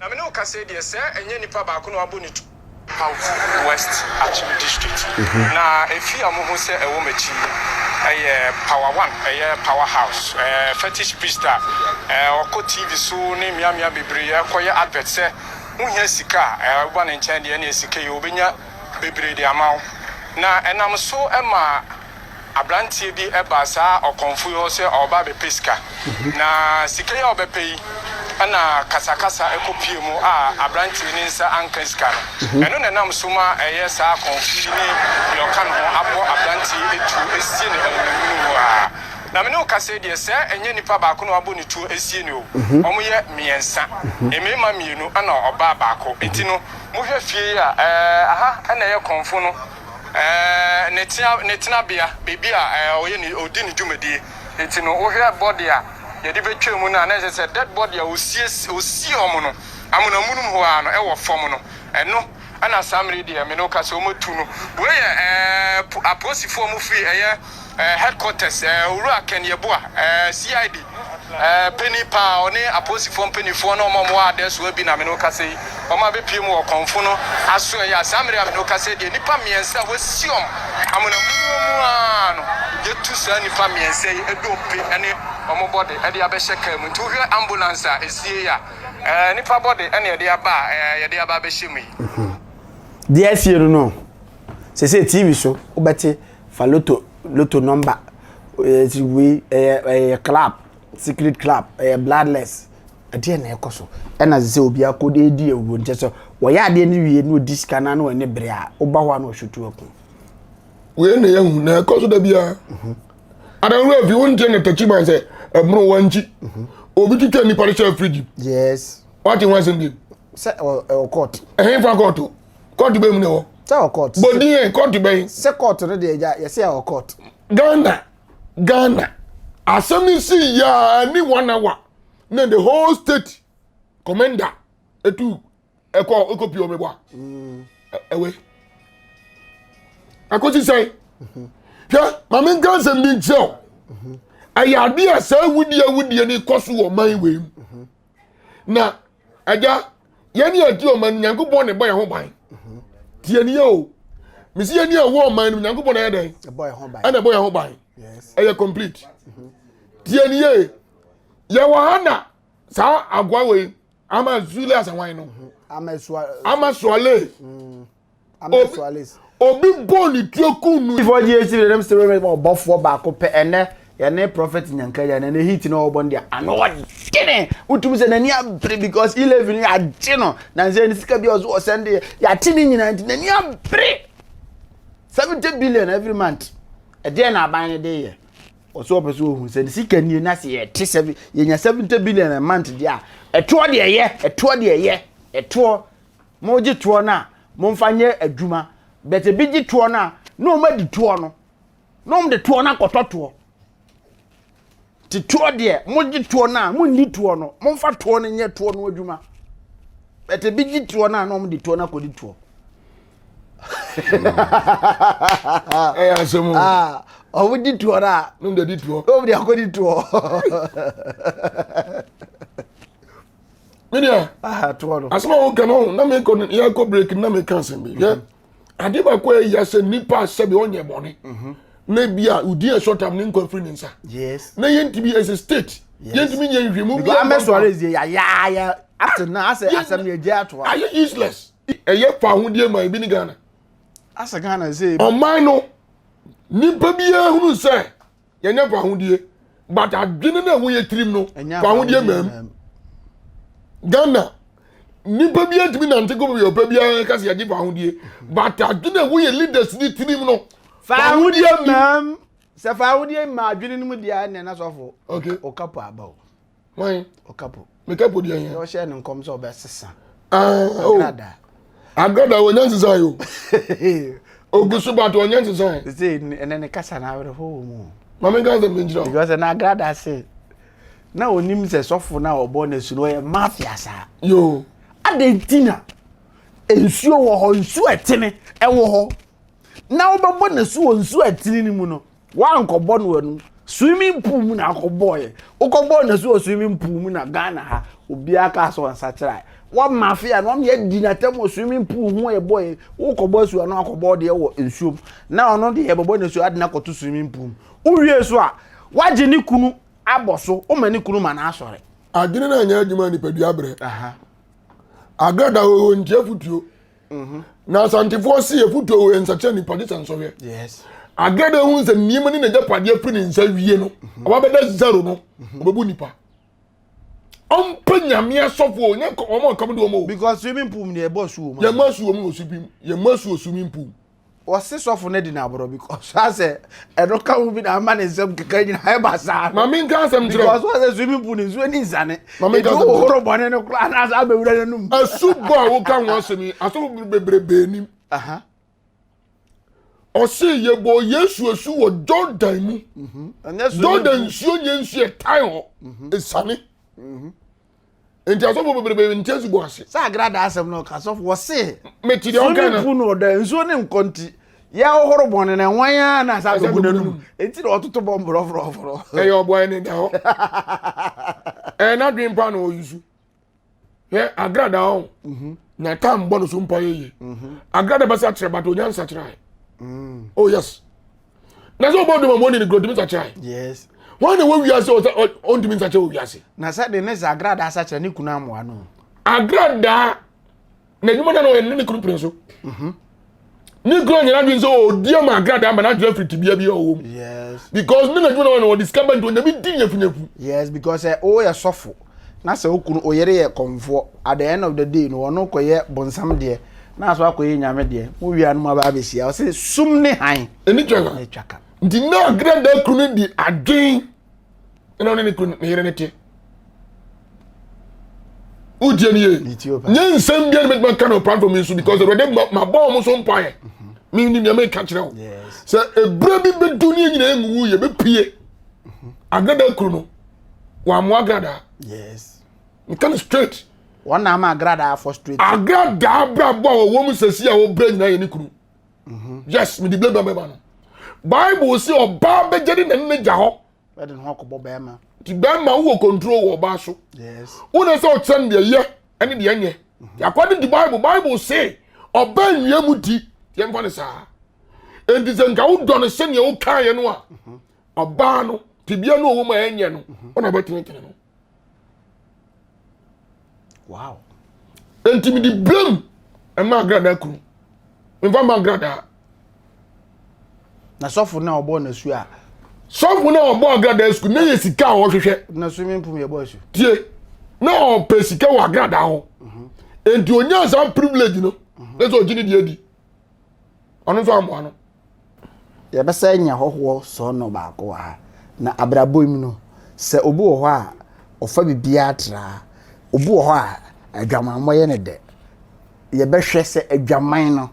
Na me ne wo kasa yi deɛ sɛ ɛnyɛ nipa baako na wabɔ ne tu. South West Akyem District na efi a mohu sɛ ɛwɔ m'akyi yi ɛyɛ Power One, ɛyɛ Power House, ɛɛ fetish priest a ɛɛ ɔkɔ TV so ne mmeammea bebree ɛkɔyɛ advert sɛ wohia sika a ɛɛ woba ne nkyɛn deɛ ɛne sika yi obɛnya bebree de ama wo na ɛnam so ɛma aberanteɛ bi ɛba saa ɔkɔmfo yi hɔ sɛ ɔba abɛpɛ sika na sika yi a ɔbɛpɛ yi ɛna kasakasa ɛkɔpie mu a aberanteɛ ne nsa anka sika no ɛno na ɛnam so ma ɛyɛ saa akɔmfo yi ne deɛ ɔka ne ho abɔ aberanteɛ etu esie ne ɛnumunu mu a. Na me ne wo kasa yi deɛ, sɛɛ ɛnyɛ nipa baako na wabɔ ne tuo asie no o, wɔyɛ mmiɛnsa, mmarima mmienu ɛna ɔbaa baako. Nti no, mohwɛ fie yi a, ɛɛ, aha na ɛyɛ kɔmfo no, ɛɛ, ne tea, ne tenabea, baabi a, ɛɛ, ɔyɛ ne, ɔdi ne dwumadie. Nti no, wohwɛ body a yɛde bɛtwa mu no a, na ɛsɛ sɛ dead body a ɔsie, ɔsie wɔn no, amonamunum hɔ ara no, ɛwɔ fam no, ɛno ɛna saa mmerɛ yi deɛ me ne wo kasa yi, wɔatu no. Wei yɛ, ɛɛ, apolisifoɔ a wɔfiri ɛyɛ. eh, headquarters, eh, Owura Ken Yeboah, eh, CID, eh, panin paa, ɔne apolisifoɔ mpanimfoɔ ne wɔn a wɔwɔ adɛsoa bi na me ne wo kasa yi, wɔn abɛpue mu wɔ kɔnfo no aso ɛyɛ a saa mmerɛ a me ne wo kasa yi deɛ nnipa mmiɛnsa a wɔasi wɔn amonamuo mu ara no, yɛtu saa nnipa mmiɛnsa yi dompe ne wɔn bɔde de abɛhyɛ kaa mu. Nti wohwɛ ambulance a ɛsie yi a, eh, nnipa bɔde na yɛde aba a eh, yɛde aba abɛhyɛ mu yi. Deɛ asie no no, sese TV so wobɛte fa loto loto number ɛyɛ wei ɛyɛ ɛyɛ club secret club ɛyɛ bloodless ɛdeɛ na ɛkɔ so ɛna sɛ obi akɔ de edi awuo nkyɛ sɛ wɔyɛ adeɛ no wie na odi sika na na ɔne bere a woba hɔ a na ɔhwɛ tu ako. wei na yɛhu na ɛkɔ so da biara mhm. adanwura fi wonte ne takyi man sɛ ɛmono wankyi mhm. obi twitwa nnipa de hyɛ firigyi yes wate ho asɛm bi sɛ ɛwɔ court ɛhe fa court kɔɔto bɛn mu na ɛwɔ. sɛ wɔ court. bɔdin yɛ kɔɔto bɛn. sɛ court no deɛ gya yɛsɛ ɛwɔ court. ghana ghana asɛm no si yaa ni one hour na the whole state commander etu ɛkɔ ɛkɔ pii ɔmɛbɔ a ɛwɛ akɔsi sɛn hwɛ maame nka nsɛm bi nkyerɛ o ɛyɛ adeɛ a saa awudie awudie no kɔ so wɔ ɔman wei mu na agya yɛn ni adi ɔman no nyankopɔn na ɛbɔ yɛn ho ban tie ni yɛ o mesi yɛn ni ɛwɔ ɔman no nyankopɔn na ɛyɛ dɛn ɛna ɛbɔ yɛn ho ban ɛyɛ complete tie ni yɛ yɛwɔ ha na saa agoa wei ama zule asawan no ama suale. Mm. Obi bɔɔ ne tuo kum no. Before GAC de dem sɛ wɛrɛ ɔbɔfoɔ baako pɛ ɛnɛ yɛne prophet nyankaya na ne hit na ɔbɔ no deɛ ano ɔdene wotumi sɛ n'ani abere because 11 yɛagye no na nsɛ ne sika bi a ɔso ɔsɛn deɛ yɛate ne nyinaa nti n'ani abere 70 billion every month ɛdeɛ na aban no de yɛ ɔso ɔpɛ sɛ ɔhu sɛ ne sika nie na sɛ yɛte sɛ yɛnya 70 billion a month deɛ a ɛtoɔ deɛ ɛyɛ ɛtoɔ deɛ ɛyɛ ɛtoɔ Mogye toɔ no a, momfa nyɛ adwuma. But ebi gye toɔ no a, na wɔn adi toɔ no. Na wɔn de toɔ no akɔtɔ toɔ. Te toɔ deɛ, mogye toɔ no a, monni toɔ no. Momfa toɔ no nyɛ toɔ no adwuma. But ebi gye toɔ no a, na wɔn de toɔ no akɔdi toɔ. Ɛyɛ asɛm o. Ah, wɔn di toɔ no a. Na wɔn de di toɔ. Na wɔn de akɔdi toɔ. me nua asɛm a woka no na mekɔ no yɛkɔ break na meka asɛm bi hwɛ mhm. ade baako a ɛyɛ sɛ nipa sɛbi ɔnyɛ bɔne mhm. na bi a odi ɛsɔ tam ne nkwa firi ne nsa na yɛntumi ɛsɛ state yɛntumi nyɛ nhwehwɛmu bi amɛ sɔre ɛsɛ yayaya ate na asɛ asɛm yɛ gye ato ayɛ useless ɛyɛ fa ahodie ma ebi ne Ghana asɛ Ghana sɛ ɔman no nipa biara hunu sɛ yɛnyɛ fahodie but adwene no a ɛwɔ yɛ tirim no fahodie mam ghana nipa bi atumi nante kɔ baabi ɔpɛ biara ka sɛ yɛgye fahodie but adwene a ɛwɔ yɛ leaders ne tirim no fahodie mam sɛ fahodie ma adwene no mu deɛ ɛnɛ na sɔfo ɔkapo aba o Why? Okapo. Me kapo deɛ yɛn. Ɔhyɛ ne nkɔm sɛ ɔbɛsesa. Ah, oh. Agrada. Agrada wɔnyɛ nsesa yi o. Ogu so but wɔnyɛ nsesa yi. Sɛ ɛnɛ ne kasa na awerɛho wɔ mu. Maame nka sɛ menkyerɛ. Because ɛna agrada se na onim sɛ sɔfo na ɔbɔ n'asu no ɔyɛ mafia saa. Yoo. Adɛn nti na nsuo wɔ hɔ nsuo ɛtene ɛwɔ hɔ na wobɛbɔ n'asu wɔ nsuo ɛtene no mu no Woankɔbɔ no ɛno swimming pool mu na akɔbɔɔyɛ wokɔbɔɔ no so wɔ swimming pool mu na Ghana ha obiara kaa sɛ ɔnsakyera wɔma afe a na wɔn yɛ di n'atɛm wɔ swimming pool ho ɛbɔɔyɛ wokɔbɔ asu ano akɔbɔ deɛ wɔ nsuo mu na ɔno deɛ yɛbɛbɔ n'asu ade no akɔto swimming pool mu wowie so a wagye ne kunu abɔ so woma ne kunu ma no asɔre. Adwene no anyɛ adwuma nipadua brɛ. Agrada wɔ ntia futuo. Mhm. Na Asantefoɔ se afutuo wɔ nsakyera nipa gye sɛ nsɔhwɛ. Agrada ehu sɛ nneɛma ne n'agyapadeɛ firi ne nsa wie no, mhm. ɔba bɛda zero no, mhm. ɔbɛbu nipa. Ɔmpɛ nyame asɔfo o, nyɛ wɔn a ɔkam de wɔn o. Because swimming pool mu deɛ ɛbɔ su wɔ mu. Yɛn mma su wɔ mu wɔ swimming, yɛn mma su wɔ swimming pool. Wɔse sɔfo no adi no aborɔ because asɛ ɛno ka ho bi na ama ne nsɛm keka nyinaa ɛba saa no. Maame nka asɛm nkyerɛ Because wɔsɛ swimming pool no nsuo ni nsane. Maame nka asɛm nkyerɛ wohoro bɔne no koraa na asa abɛwura n'anum. Asu bɔ a woka ho asɛm yi asɔfo bebrebe nim. Ɔse yɛbɔ Yesu asu wɔ Jordan mu. Mhm. Jordan nsuo nyɛ nsuo ɛtan hɔ. Mhm. Esane. Mhm. Nti asɔfo bebrebe nti asu bɔ ase. Sɛ agrada asɛm no ɔka sɔfo wɔse. Meti deɛ ɔka no. Swimming pool no ɔda nsuo ne nkɔ nti yɛ ɔhoro bɔne na ɛwan ara na asa abɛgu n'anum. Enti na ɔtoto bɔ mborɔforɔforɔ. Ɛyɛ ɔboa ɛne da hɔ. Ɛyɛ n'adwene pa na ɔyusu. Hwɛ agrada ɔn. Mhm. Na tam bɔ no so mpa yɛ yie. Mhm. Agrada bɛsa kyerɛ but onya nsakyera. Mm. Oh yes. Na sɛ ɔbɔ dɔm a wɔn ni kuro ntumi nsakyera. Yes. Wɔn na wɔ wiase ɔsɛ ɔntumi nsakyera wɔ wiase. Na sɛ de ne sɛ agrada asakyera ne kunu amoa no. Agrada na adwuma na ɔyɛ ne ne kunu pere so. Mhm. Ne kunu nyina adwene sɛ ɔdi ama agrada ama n'adwene afiri tibia bi a ɔwɔ mu. Yes. Because ne n'adwuma na ɔyɛ no ɔde sika ba nti ɔnyame di nyafunyafu. Yes because ɛ ɔyɛ sɔfo na sɛ okunu oyere yɛ kɔnfoɔ at the end of the day no ɔno kɔyɛ bonsam deɛ na aso akɔyɛ nyame deɛ mo wia no mo aba abɛhyia ɔsɛ sum ne han. Ɛni twa ka. Ɛtwa ka. Nti na agrada kunu di adwene ɛna ɔne ne kunu ne yere ne te. Wotie ne yie. Nye nsɛm biara na mɛtuma ka no platform yi so because awurade ma bɔ wɔn so mpaeɛ. Mi ni nea meka kyerɛ wo. Sɛ ebire bi bɛdu ne nyinaa nwuwu yɛ bɛpie. Agrada kunu no wɔamoa agradaa. Yes. Nka no straight. Wɔn na ama agradaa frustrate. Agradaa brabɔ a wɔwɔ mu sɛsi a wɔbrɛ nyinaa yɛ ne kunu. Mhm. Yes, mede blame bɛma no. Bible sɛ ɔbaa bɛgya ne nane ne gya hɔ. Bɛde ne ho akɔbɔ bɛrima. Nti bɛrima wowɔ control wɔ ɔbaa so. Yes. Wo na sɛ ɔkyerɛ no deɛ yɛ ɛne deɛ nyɛ. Mhm. According to Bible, Bible say ɔbaa nwia mu di yɛmfa no saa. Enti sɛ nka wodɔ no sɛnea wokaeɛ no a, mhm. ɔbaa no tebea no ɔwɔ mu a ɛnyɛ no, ɔna ɔbɛtenetene no. Wow. Enti mede blame ɛma agradaa kunu. Mfa ma agradaa. Na sɔfo na ɔbɔ n'asu a. Sɔfo na ɔbɔ agradaa sukuu na yɛ sika a ɔhwehwɛ. Na swimming pool yɛ bɔ asu. Tie na ɔpɛ sika wɔ agradaa hɔ. Mhm. Enti onyaa saa privilege no. Mhm. Na sɛ ɔgye ne deɛ di. Ɔno nso amoa no. Yɛbɛsan anya hɔhoɔ sɔɔnɔ baako wɔ ha. Na abrabɔ yi mu no, sɛ obi wɔ hɔ a ɔfa biribiara tra, obi wɔ hɔ a adwamammɔ yɛ no dɛ. Yɛbɛhwɛ sɛ adwaman no,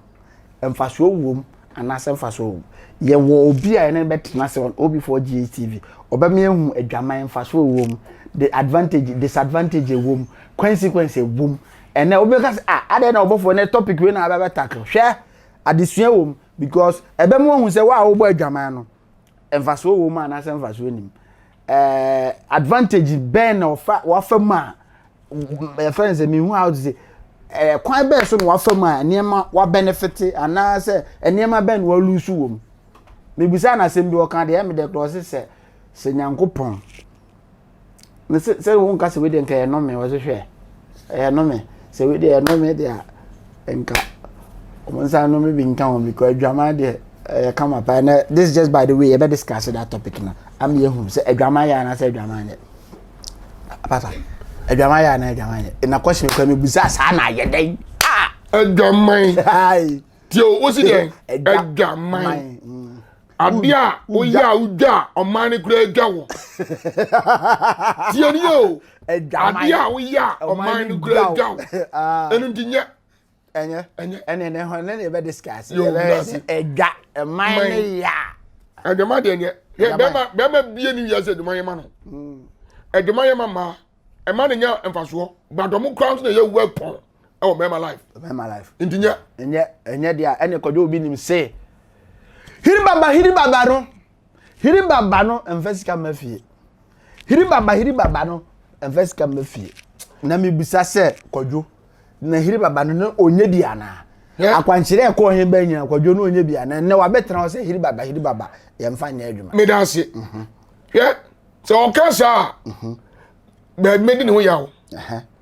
mfasoɔ wom anaasɛ mfasoɔ wom. Yɛwɔ obi a yɛne no bɛtena ase on OB4 GHTV. Ɔbɛma yɛahu adwaman mfasoɔ wom, the advantage, disadvantage ɛwom, consequence ɛwom. Ɛnɛ wobɛka sɛ, ah, adɛn na ɔbɔfoɔ ɛnɛ topic wei na abɛbɛ tackle. Hwɛ! Adesua wɔ mu because ɛbɛma wahu sɛ wo a wobɔ adwaman no mfasoɔ wɔ mu anaasɛ mfasoɔ nim. Ɛɛ advantage bɛn na ɔfa wafa mu a yɛfrɛ no sɛ mehu how to say ɛɛ kwan bɛn so na wafa mu a nneɛma wabenefit anaasɛ nneɛma bɛn na walusu wɔ mu. Mebisa no asɛm bi ɔka deɛ ɛmɛ dɛ korɔ ɔse sɛ sɛ Nyankopɔn na sɛ sɛ wo nka sɛ wei deɛ nka ɛyɛ nnome wɔsɛ hwɛ ɛyɛ nnome sɛ wei deɛ ɛyɛ nnome deɛ a nka wɔn nsa nnome bi nka wɔn because adwaman deɛ ɛyɛ kama paa na this is just by the way yɛbɛ discuss that topic no ama yɛhu sɛ adwaman yɛ anaasɛ adwaman yɛ papa adwaman yɛ anaa adwaman yɛ na question kura mi bisa saa na ayɛ dɛn ah adwaman tie o wosi dɛn adwaman adeɛ a woyɛ a wodwa a ɔman no kura adwa wɔ tie ni o adeɛ a woyɛ a ɔman no kura adwa wɔ ah. ɛno nti nyɛ ɛnyɛ ɛnyɛ ɛne ne ho ne ne yɛbɛ discuss yɛbɛ sɛ ɛdwa ɛman ne ya adwama deɛ nyɛ bɛrima bɛrima bie ne wiase adwuma yɛ ma no adwuma yɛ ma mmaa ɛma ne nya mfasoɔ but ɔmo kura nso na ɛyɛ weapon ɛwɔ mmarima life. Mmarima life. Nti nyɛ. Nyɛ ɛnyɛ deɛ ɛne kɔdwo obi nim se hiri baba hiri baba no hiri baba no mfa sika mma fie hiri baba hiri baba no mfa sika mma fie na mebisa sɛ kɔdwo na hiri baba no no ɔnyɛ bi anaa akwankyerɛ ɛkɔ he bɛn nyina kɔdwo no ɔnyɛ bi anaa nnɛ wabɛtena hɔ sɛ hiri baba hiri baba yɛmfa nyɛ adwuma. Meda ase. Mhm. Hwɛ sɛ ɔka saa a mhm. baabi mɛdi ne ho yaw.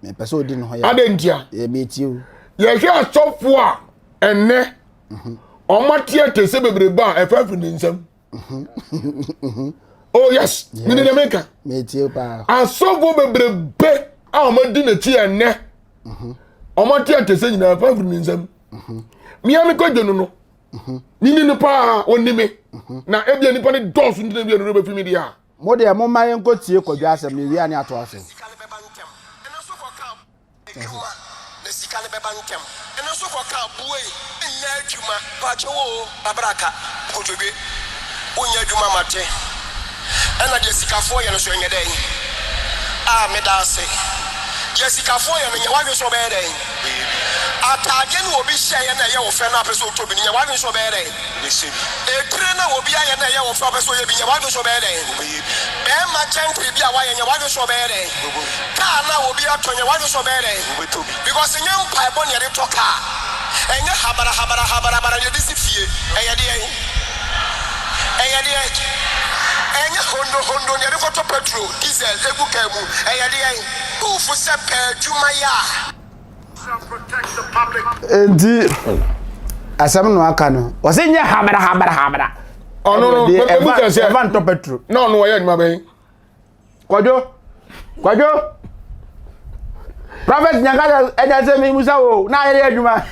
Mepɛ sɛ ɔdi ne ho yaw. Adɛn ntia? Yɛbɛtie o. Yɛhwɛ asɔfo a ɛnnɛ mhm. wɔn ateɛte sɛ bebrebe a ɛfa firi ne nsam. Mhm. Oh yes, mene na meka. Metie paa. Asɔfo bebrebe a wɔn adi n'akyi ɛnnɛ wɔn ateɛte sɛ nyinaa ɛfa firi ne nsam. Mmea me kɔdwo no no. Mini no paa ɔni me. Na ebia nipa no dɔɔso nti na ebia no bɛfi me deɛ a. Mo deɛ momma yɛnkɔ tie Kwadwo asɛm no yɛwie a ne atoa so. Sika no bɛba ntɛm. Ɛno nso kɔka adwuma na sika no bɛba ntɛm. Ɛno nso kɔka buei nyɛ adwuma. Pakyɛw oo abraka kotodwe wonyɛ adwuma mate ɛna deɛ sikafoɔ yɛ no nso ɛnyɛ dɛn ah medaase deɛ sikafoɔ yɛ no nyɛ wadwene sɛ ɔbɛyɛ dɛn ataadeɛ no obi hyɛeɛ na ɛyɛ wo fɛ na apɛ sɛ ɔtɔ bi no nyɛ wadwene sɛ ɔbɛyɛ dɛn Etire no a obi ayɛ na ɛyɛ wo fɛ a wopɛ sɛ ɔyɛ bi nyɛ w'adwene sɛ ɔbɛyɛ dɛn? Barima kyɛntere bi a wayɛ nyɛ w'adwene sɛ ɔbɛyɛ dɛn? Kaa no a obi atɔ nyɛ w'adwene sɛ ɔbɛyɛ dɛn? Because ɛnyɛ mpaebɔ na yɛde tɔ kaa, ɛnyɛ habara habara habara habara na yɛde si fie, ɛyɛ deɛn? Ɛyɛ deɛn? Ɛnyɛ hondo hondo na yɛde kɔtɔ petrol, diesel egu kaa mu, ɛyɛ deɛn? Tu fo sɛ pɛ adwuma yɛ a. Enti asɛm no aka no ɔsɛ nyɛ habra habra habra. Ɔno no ɛmu sɛ sɛ ɛfa ntɔ petro. Na ɔno ɔyɛ adwuma bɛn. Kwadwo kwadwo prophet nyanka ɛda sɛ mi musa wo na ayɛ adwuma.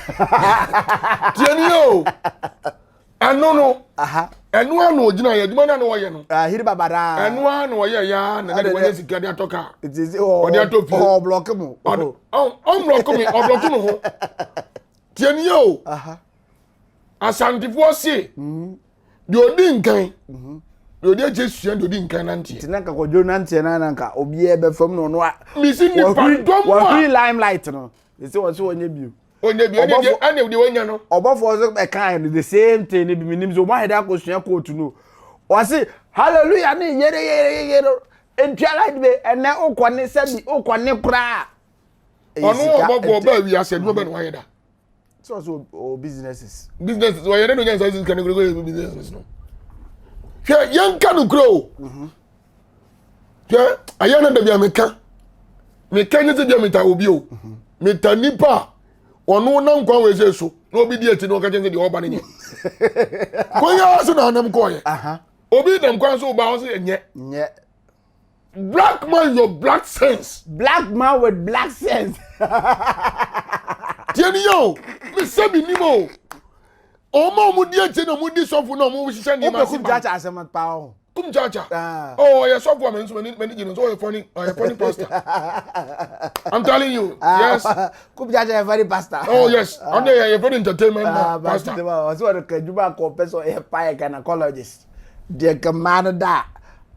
Tiɛ ni o. ɛno no ɛno a na ɔgyina yɛ adwuma no a na ɔyɛ no ahiri babada ɛno a na ɔyɛ ya na ne wɔnyɛ sika de atɔ kaa ɔde atɔ fie ɔblɔke mu ɔmblɔke mi ɔblɔke no ho tie ni yɛ o asantefoɔ se mhm. deɛ ɔdi nkan mhm. deɛ ɔdi akyɛ sua deɛ ɔdi nkan nanteɛ nti na nka kɔdwo nanteɛ na na nka obiara bɛfam na ɔno a mesi nipa dɔm a wahuri limelight no ɛsɛ wɔ so wɔnyɛ bio onye bi ɛne deɛ ɛne deɛ wanya no. Ɔbɔfoɔ nso bɛkae no the same thing ne bi menim sɛ wɔn ahɛdɛ akɔsua kóòtù no wɔse hallelujah ne yere yere yere ntua light bill ɛnɛ wokɔ ne sɛbi wokɔ ne koraa. Ɔno ɔbɔfoɔ ɔbaa wiase adwuma bɛ na wayɛ da. Sɛ ɔsɛ o businesses. Businesses wɔyɛ dɛ na onya nsa sika ne kura kura businesses no. Hwɛ yɛn ka no kura o. Mhm. Hwɛ ayɛ na dabi a meka meka nye sɛ bi a meta obi o. Mhm. Meta nipa a ɔno nam kwan wɔ ɛsɛ so na obi di akyi na ɔka kyɛn sɛ deɛ ɔba no nyɛ. Kwan yɛ so na anam kɔɔyɛ. Obi nam kwan so ba ɔsɛ nyɛ. Nyɛ. Black man your black sense. Black man with black sense. Tiɛ ni yɛ o, mi sɛ mi nim o. Ɔmo a ɔmo di akyi na ɔmo di sɔfo na ɔmo hyehyɛ nneɛma ase ba. Wopɛ kum kyaakyaa asɛm paa o. Kum kyaakyaa. Ah. Oh, ɔyɛ sɔfo a mɛ nso mɛ ni gye no so ɔyɛ funny ɔyɛ funny pastor. I'm telling you, ah, yes. Kum kyaakyaa yɛ funny pastor. Oh yes, ɔno yɛ yɛ very entertainment ah, pastor. Ɔsɛ ɔde ka adwuma akɔ ɔpɛ sɛ ɔyɛ paa yɛ gynecologist. Deɛ nka mmaa no da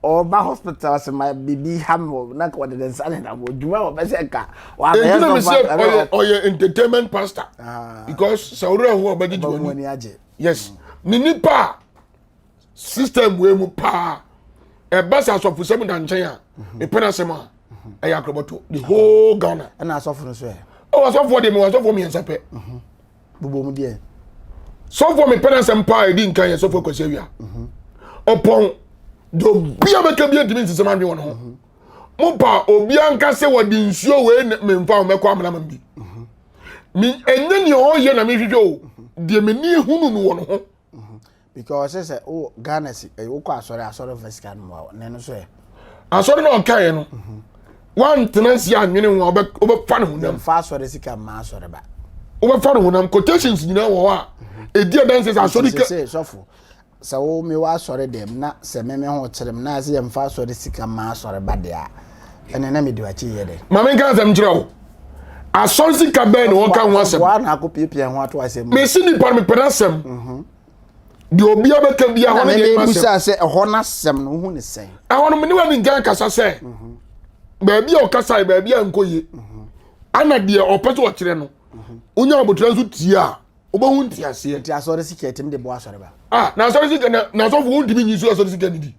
a ɔba hospital sɛ ma biribi ha me wɔ na nka wɔde ne nsa nenam wɔ dwuma a wɔpɛ sɛ nka wabɛyɛ sɔfo ɔyɛ ɔyɛ entertainment pastor ah. because sɛ ɔwura ho a ɔbɛgye gye wani agye yes ne nipa a system wei mu paa ɛba sɛ asɔfosɛm da nkyɛn a mhm. mepɛ no asɛm a mhm. ɛyɛ akorɔbɔto the whole Ghana ɛna asɔfo no so ɛ ɔwɔ asɔfoɔ deɛ mewɔ asɔfoɔ mmiɛnsa pɛ mhm. Bobɔ mu deɛ. Sɔfoɔ mepɛ no asɛm paa ɛdi nkan yɛ sɔfoɔ Kwasi Awia. Mhm. Ɔpɔn deɛ obia bɛka bi ntumi nsesɛm adwene wɔ ne ho. Mhm. Mo pa obia nka sɛ wɔde nsuo wei memfa ho mɛkɔ amena ma bi. Mhm. Me ɛnyɛ nea ɔyɛ na mehwehwɛ o. Deɛ m'ani ehunu no wɔ ne ho. Because ɔsɛ sɛ wo Ghana si eh, wokɔ asɔre asɔre nfa sika no ma ne no so ɛ. Asɔre na ɔkaeɛ no mhm. wantena nsi anwene ho a wobɛfa ne honam. Mfa asɔre sika mma asɔre ba. Wobɛfa ne honam quotations nyinaa wɔ hɔ a mhm. ɛdi adanse sɛ asɔre ka. Sɛ sɔfo sɛ wo mewɔ asɔre dɛm na sɛ me me ho kyerɛ m na sɛ yɛmfa asɔre sika mma asɔre ba deɛ a ɛne na mede wakyi yɛ dɛ. Maame nka asɛm kyerɛ wo asɔre sika bɛn na wɔka ho asɛm. Wɔa na akɔ piapia ho ato asɛm. Mesi nipa no mepɛ n'asɛm. Mhm. Deɛ obiara bɛka biara hɔ no deɛ ɛma asɛm. sɛ ɛhɔ n'asɛm no wohu ne sɛn. Ɛhɔ no mene wani nka kasa sɛ mhm. baabi a ɔkasa yɛ baabi a nkɔ yie. Mhm. Ana deɛ ɔpɛ sɛ ɔkyerɛ no wonya abotra nso tie a wobɛhu nteaseɛ. Nti asɔre sika ɛtumi de boa asɔre ba. Ah na asɔre sika na na asɔfo wontumi nyi so asɔre sika ne di.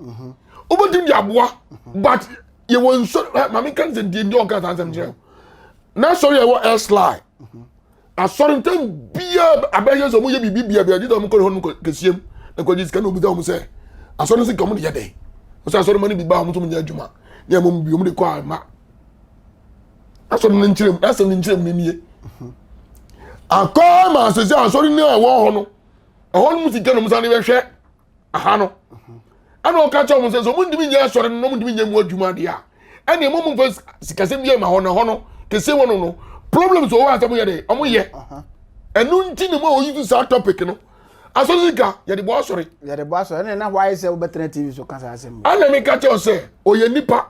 Wobɛtumi de aboa but yɛwɔ nso maame ka nsɛm die ndi ɔnka saa nsɛm kyerɛ na asɔre a ɛwɔ ɛsly asɔre ntɛm biara abɛyɛ sɛ ɔmo yɛ biribi bia bia gye sɛ ɔmo kɔ hɔ nom kɛseɛ mu na kɔgye sika na ɔmo bisa ɔmo sɛ asɔre no sika ɔmo de yɛ dɛn ɔsɛ asɔre ma no bi ba ɔmo nso mo nyɛ adwuma ne ɛmo bi ɔmo de kɔ ama asɔre no nkyerɛ mu asɛm no nkyerɛ mu no nie akɔ ma asese asɔre no a ɛwɔ hɔ no ɛhɔ nom sika na ɔmo san de bɛhwɛ aha no ɛna ɔka kyerɛ wɔn sɛ sɛ wɔn ntumi nyɛ asɔre no na wɔn ntumi nyɛ mu adwuma deɛ a ɛna ɛmo mo nfa sikasɛm bi ma hɔ na hɔ no kese wɔn no no problems wɔ hɔ a sɛ mo yɛ dɛ wɔn yɛ ɛno nti na mo a wɔyi so saa topic no. Asɔre sika yɛde bɔ asɔre. Yɛde bɔ asɔre ɛna na hɔ ayɛ sɛ wobɛtena TV so ka saa asɛm. Ɛna mi ka kyerɛ sɛ ɔyɛ nipa.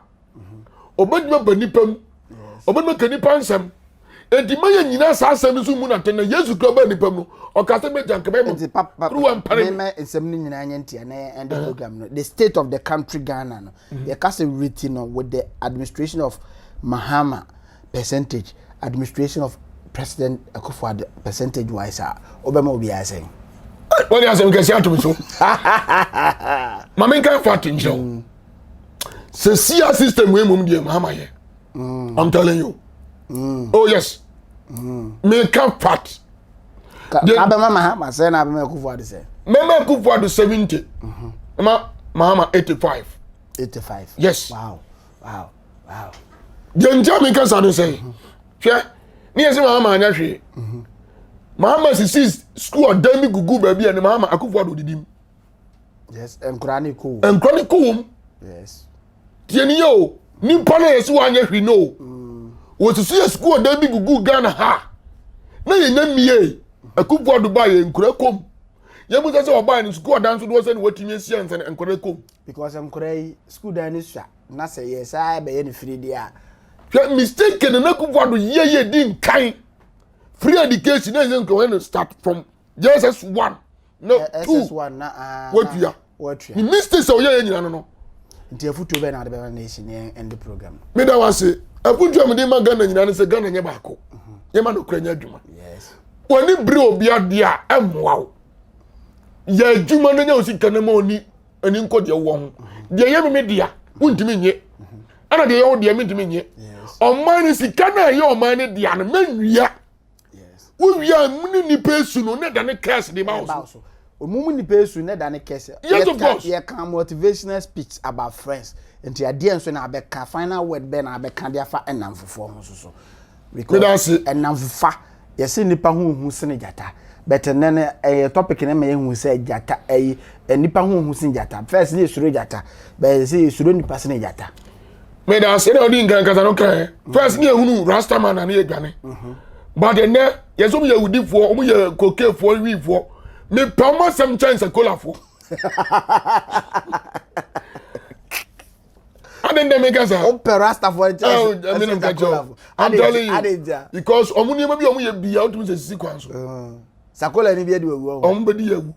Ɔbɛtumi aba nipa mu. Ɔbɛtumi aka nipa nsɛm. Enti ma yɛn nyinaa saa asɛm no so mu nante na Yesu kura baa nipa mu no ɔka sɛ mɛgya nka bɛyɛ ma kuruwa mpare me. Nsɛm no nyinaa nyɛ ntia na yɛn end program no. The state of the country Ghana no. Yɛka sɛ reti no with the administration of Mahama percentage, administration of President Akufo-Addo percentage wise a, wobɛma obiara sɛn? Wọ́n ní asɛm kɛse ato mi so. Maame nka fa ato nkyerɛ wo. Sɛ sia system wei mmom deɛ Mahama yɛ. I'm telling you. Oh yes. Meka fact. Abɛma Mahama sɛ na abɛma Akufo-Addo sɛ? Mɛma Akufo-Addo 70. Ma Mahama 85. 85. Yes. Wow. Wow. Wow. Deɛ nti a meka saa no sɛ hwɛ ne yɛ sɛ Mahama anyɛ hwee. Mahama sisi school ɔdan bi gugu baabi a ne Mahama Akufo-Addo didi mu. Yes, nkura ne kɔ wom. Nkura ne kɔ wom. Yes. Tie ne yɛ o nipa no yɛ sɛ wanyɛ hwee no o. Wɔsisi yɛ sukuu ɔdan bi gugu Ghana ha na yɛnya mmie Akufo-Addo baa yɛ nkura kɔm. Yɛn mu sɛ sɛ ɔbaa no sukuu ɔdan so doɔ sɛ ne watumi asi ansa na nkura kɔm. Because nkura yi sukuu dan no sua na sɛ yɛ saa bɛyɛ ne firi deɛ a. Hwɛ mistake na Akufo-Addo yɛ yɛ di nkan free education na yɛ nkura no start from JSS 1 na 2 watua ne mistakes a ɔyɛ yɛ nyina no no. Nti afutuo bɛn na ade bɛma nation ne ɛnde program no. Meda wo ase. Afutuo a mede ma Ghana nyinaa ne sɛ Ghana nyɛ baako. Yɛma nokorɛ nyɛ adwuma. W'ani bere obi adeɛ a ɛmmoa wo. Yɛ adwuma no nya wo sika no ma ɔni ani nkɔ deɛ wowɔ ho. Deɛ ɛyɛ me me dea wontumi nye. Ɛna deɛ ɛyɛ wo deɛ mentumi nye. Ɔman no sika no a ɛyɛ ɔman no dea no mɛnwia. Wowie a mu ne nipa esu no ne da ne curse de ba wo so. Ɔmu mu nipa esu ne da ne curse. Yes of course. Yɛ ka motivational speech about friends. Nti adeɛ nso na abɛka final word bɛn na abɛka de afa ɛnamfofoɔ ho so so. Because ɛnamfofa yɛsi nipa ho hu sene gyata. But ɛnɛ no ɛyɛ topic no ma yɛhu sɛ gyata ɛyi nipa ho hu sene gyata. First ne yɛsuro gyata but yɛsɛ yɛsuro nipa sene gyata. Meda ase na ɔdi nkan kasa no kan. First ne yɛhunu Rastaman na ne yɛdwane. But ɛnɛ yɛsɛ ɔmo yɛ awudifoɔ, ɔmo yɛ kokefoɔ, wiifoɔ. Mepɛ ɔmo asɛm kyɛn sɛ kolafoɔ. Adi ndɛ mi kasa. O pɛ Rastafoɔ kyɛn sɛ kolafoɔ. I'm telling you because ɔmo nneɛma bi a ɔmo yɛ bia ɔtumi sɛ sisi kwan so. Sakola ni bi adi wawu ɔho. Ɔmo bɛ di yawu.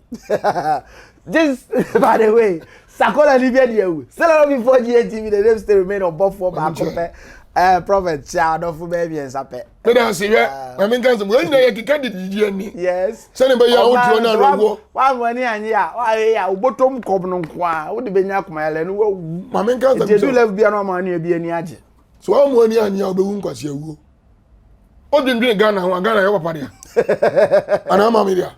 Just by the way, Sakola ni bi adi yawu. Still on before GATV, the name still remain ɔbɔfoɔ baako pɛ. Eh, prophet kyia adɔfo bɛyɛ mmiɛnsa pɛ. Me da ase hwɛ, na me nka nsɛm, wɔn nyinaa yɛ keka de didi ani. Yes. Sɛne bɛyɛ a wotu ɔne awerɛhoɔ. Wɔn ani anye a, wɔayɛ a, wobotom kɔm no nko a, wode bɛnya akoma yɛlɛ no wawu. Ma me nka nsɛm kyerɛ. Nti edu level bia na ɔma ani bi ani agye. So wɔn ani anye a wobɛwu nkwasi awuo. Wodwendwene Ghana ho a, Ghana yɛ papa dea. Anaa maame dea.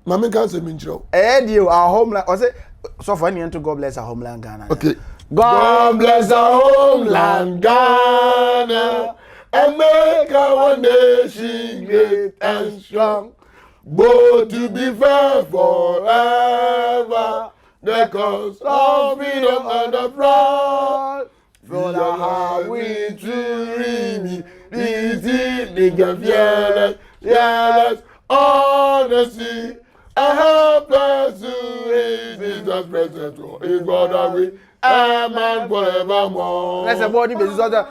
Maame nka asɛm nkyerɛ wo. Ɛyɛ deɛ o, our homeland, ɔsɛ sɔfo ɛne yɛn to God bless our homeland Ghana. Okay. God bless our homeland Ghana and make our nation great and strong. Both to be fair forever. The cause of freedom and the pride. Frola we to busy, nigga, fearless, fearless, honesty. I have pursued Jesus present is God that we am forevermore. Let's have body basis on the.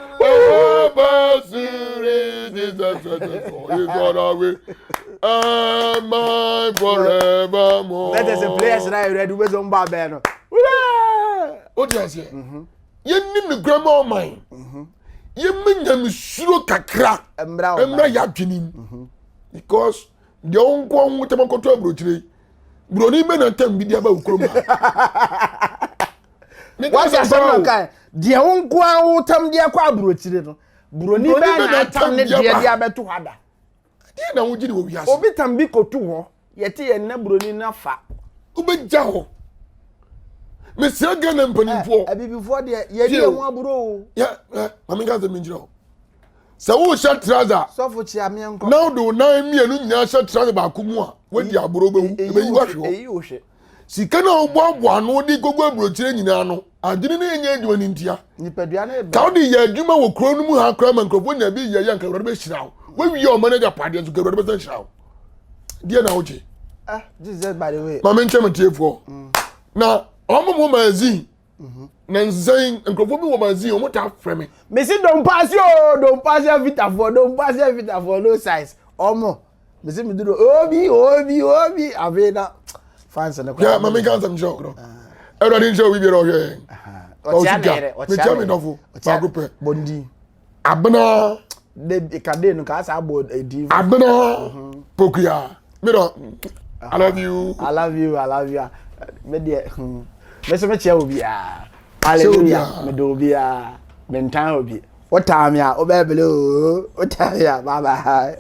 Pursued Jesus present is God that we am forevermore. Let us play as I read with some bad. What do you say? Yɛnni nokorɛ ma ɔman. Yɛmma nyamesuro kakra mmra yɛ adwene mu. Because deɛ wo nko ho tɛm akɔtɔ aburokyire yi, buroni bɛ na tɛm bi de aba wo kurom ha. Wọ́n sọ sọ́nà kan deɛ wo nko ho tɛm de akɔ aburokyire no, buroni bɛ na tɛm ne deɛ de abɛto ha da. Deɛ na wogye de wɔ wiase. Obi tam bi kotu hɔ, yɛte yɛn nna buroni no afa. Wobɛgya hɔ. Mesrɛ Ghana mpanimfoɔ. Abibifoɔ deɛ yɛdi ɛho aburo o. Yɛ ɛ maame nka sɛ menkyerɛ wo. Sɛ wohyɛ trouser. Sɔfo kyia meɛ nkɔ. Na wode wo nan mmienu nyinaa hyɛ trouser baako mu a, wadi aburo bɛwu. Ɛbɛyi wahwe hɔ. Eyi wo hwɛ. Sika no a woboaboa ano de kɔgu aburokyire nyinaa no, adwene no nyɛ adwuma no ntia. Nipadua no brɛ. Ka wode yɛ adwuma wɔ kuro no mu ha koraa ma nkurɔfoɔ nya bi yɛ yɛ nka Awurade bɛhyira wo. Woawie ɔman agyapadeɛ nso ka Awurade bɛsan hyira wo. Deɛ na wogye. Ah, Jesus by the way. Maame nkyɛn mi tiefoɔ. Na wɔn mo magazine. Na nsɛn nkurɔfoɔ bi wɔ magazine wɔn ta frɛ me. Mesi dompaase o dompaase afitafoɔ dompaase afitafoɔ no size ɔmo mesi mi duro obi obi obi afei na fans no kora. Yɛ maame nka nsɛm kyerɛ ɔkorɔ. Awurade nhyɛ obi biara ɔhwɛ yɛn. Ɔkyea ne yɛrɛ ɔkyea ne yɛrɛ. Mekyia me dɔfo baako pɛ. Bondi. Abena. De kade no kaa saa bɔ edi. Abena mhm. Pokuya. Me dɔ. I love you. I love you. I love you. Me deɛ. Hmm. Me so me kyia obi a. Hallelujah. Me do obi a. Me ntan obi. Wotaa me a, wobɛbele o. Wotaa me a, bye bye.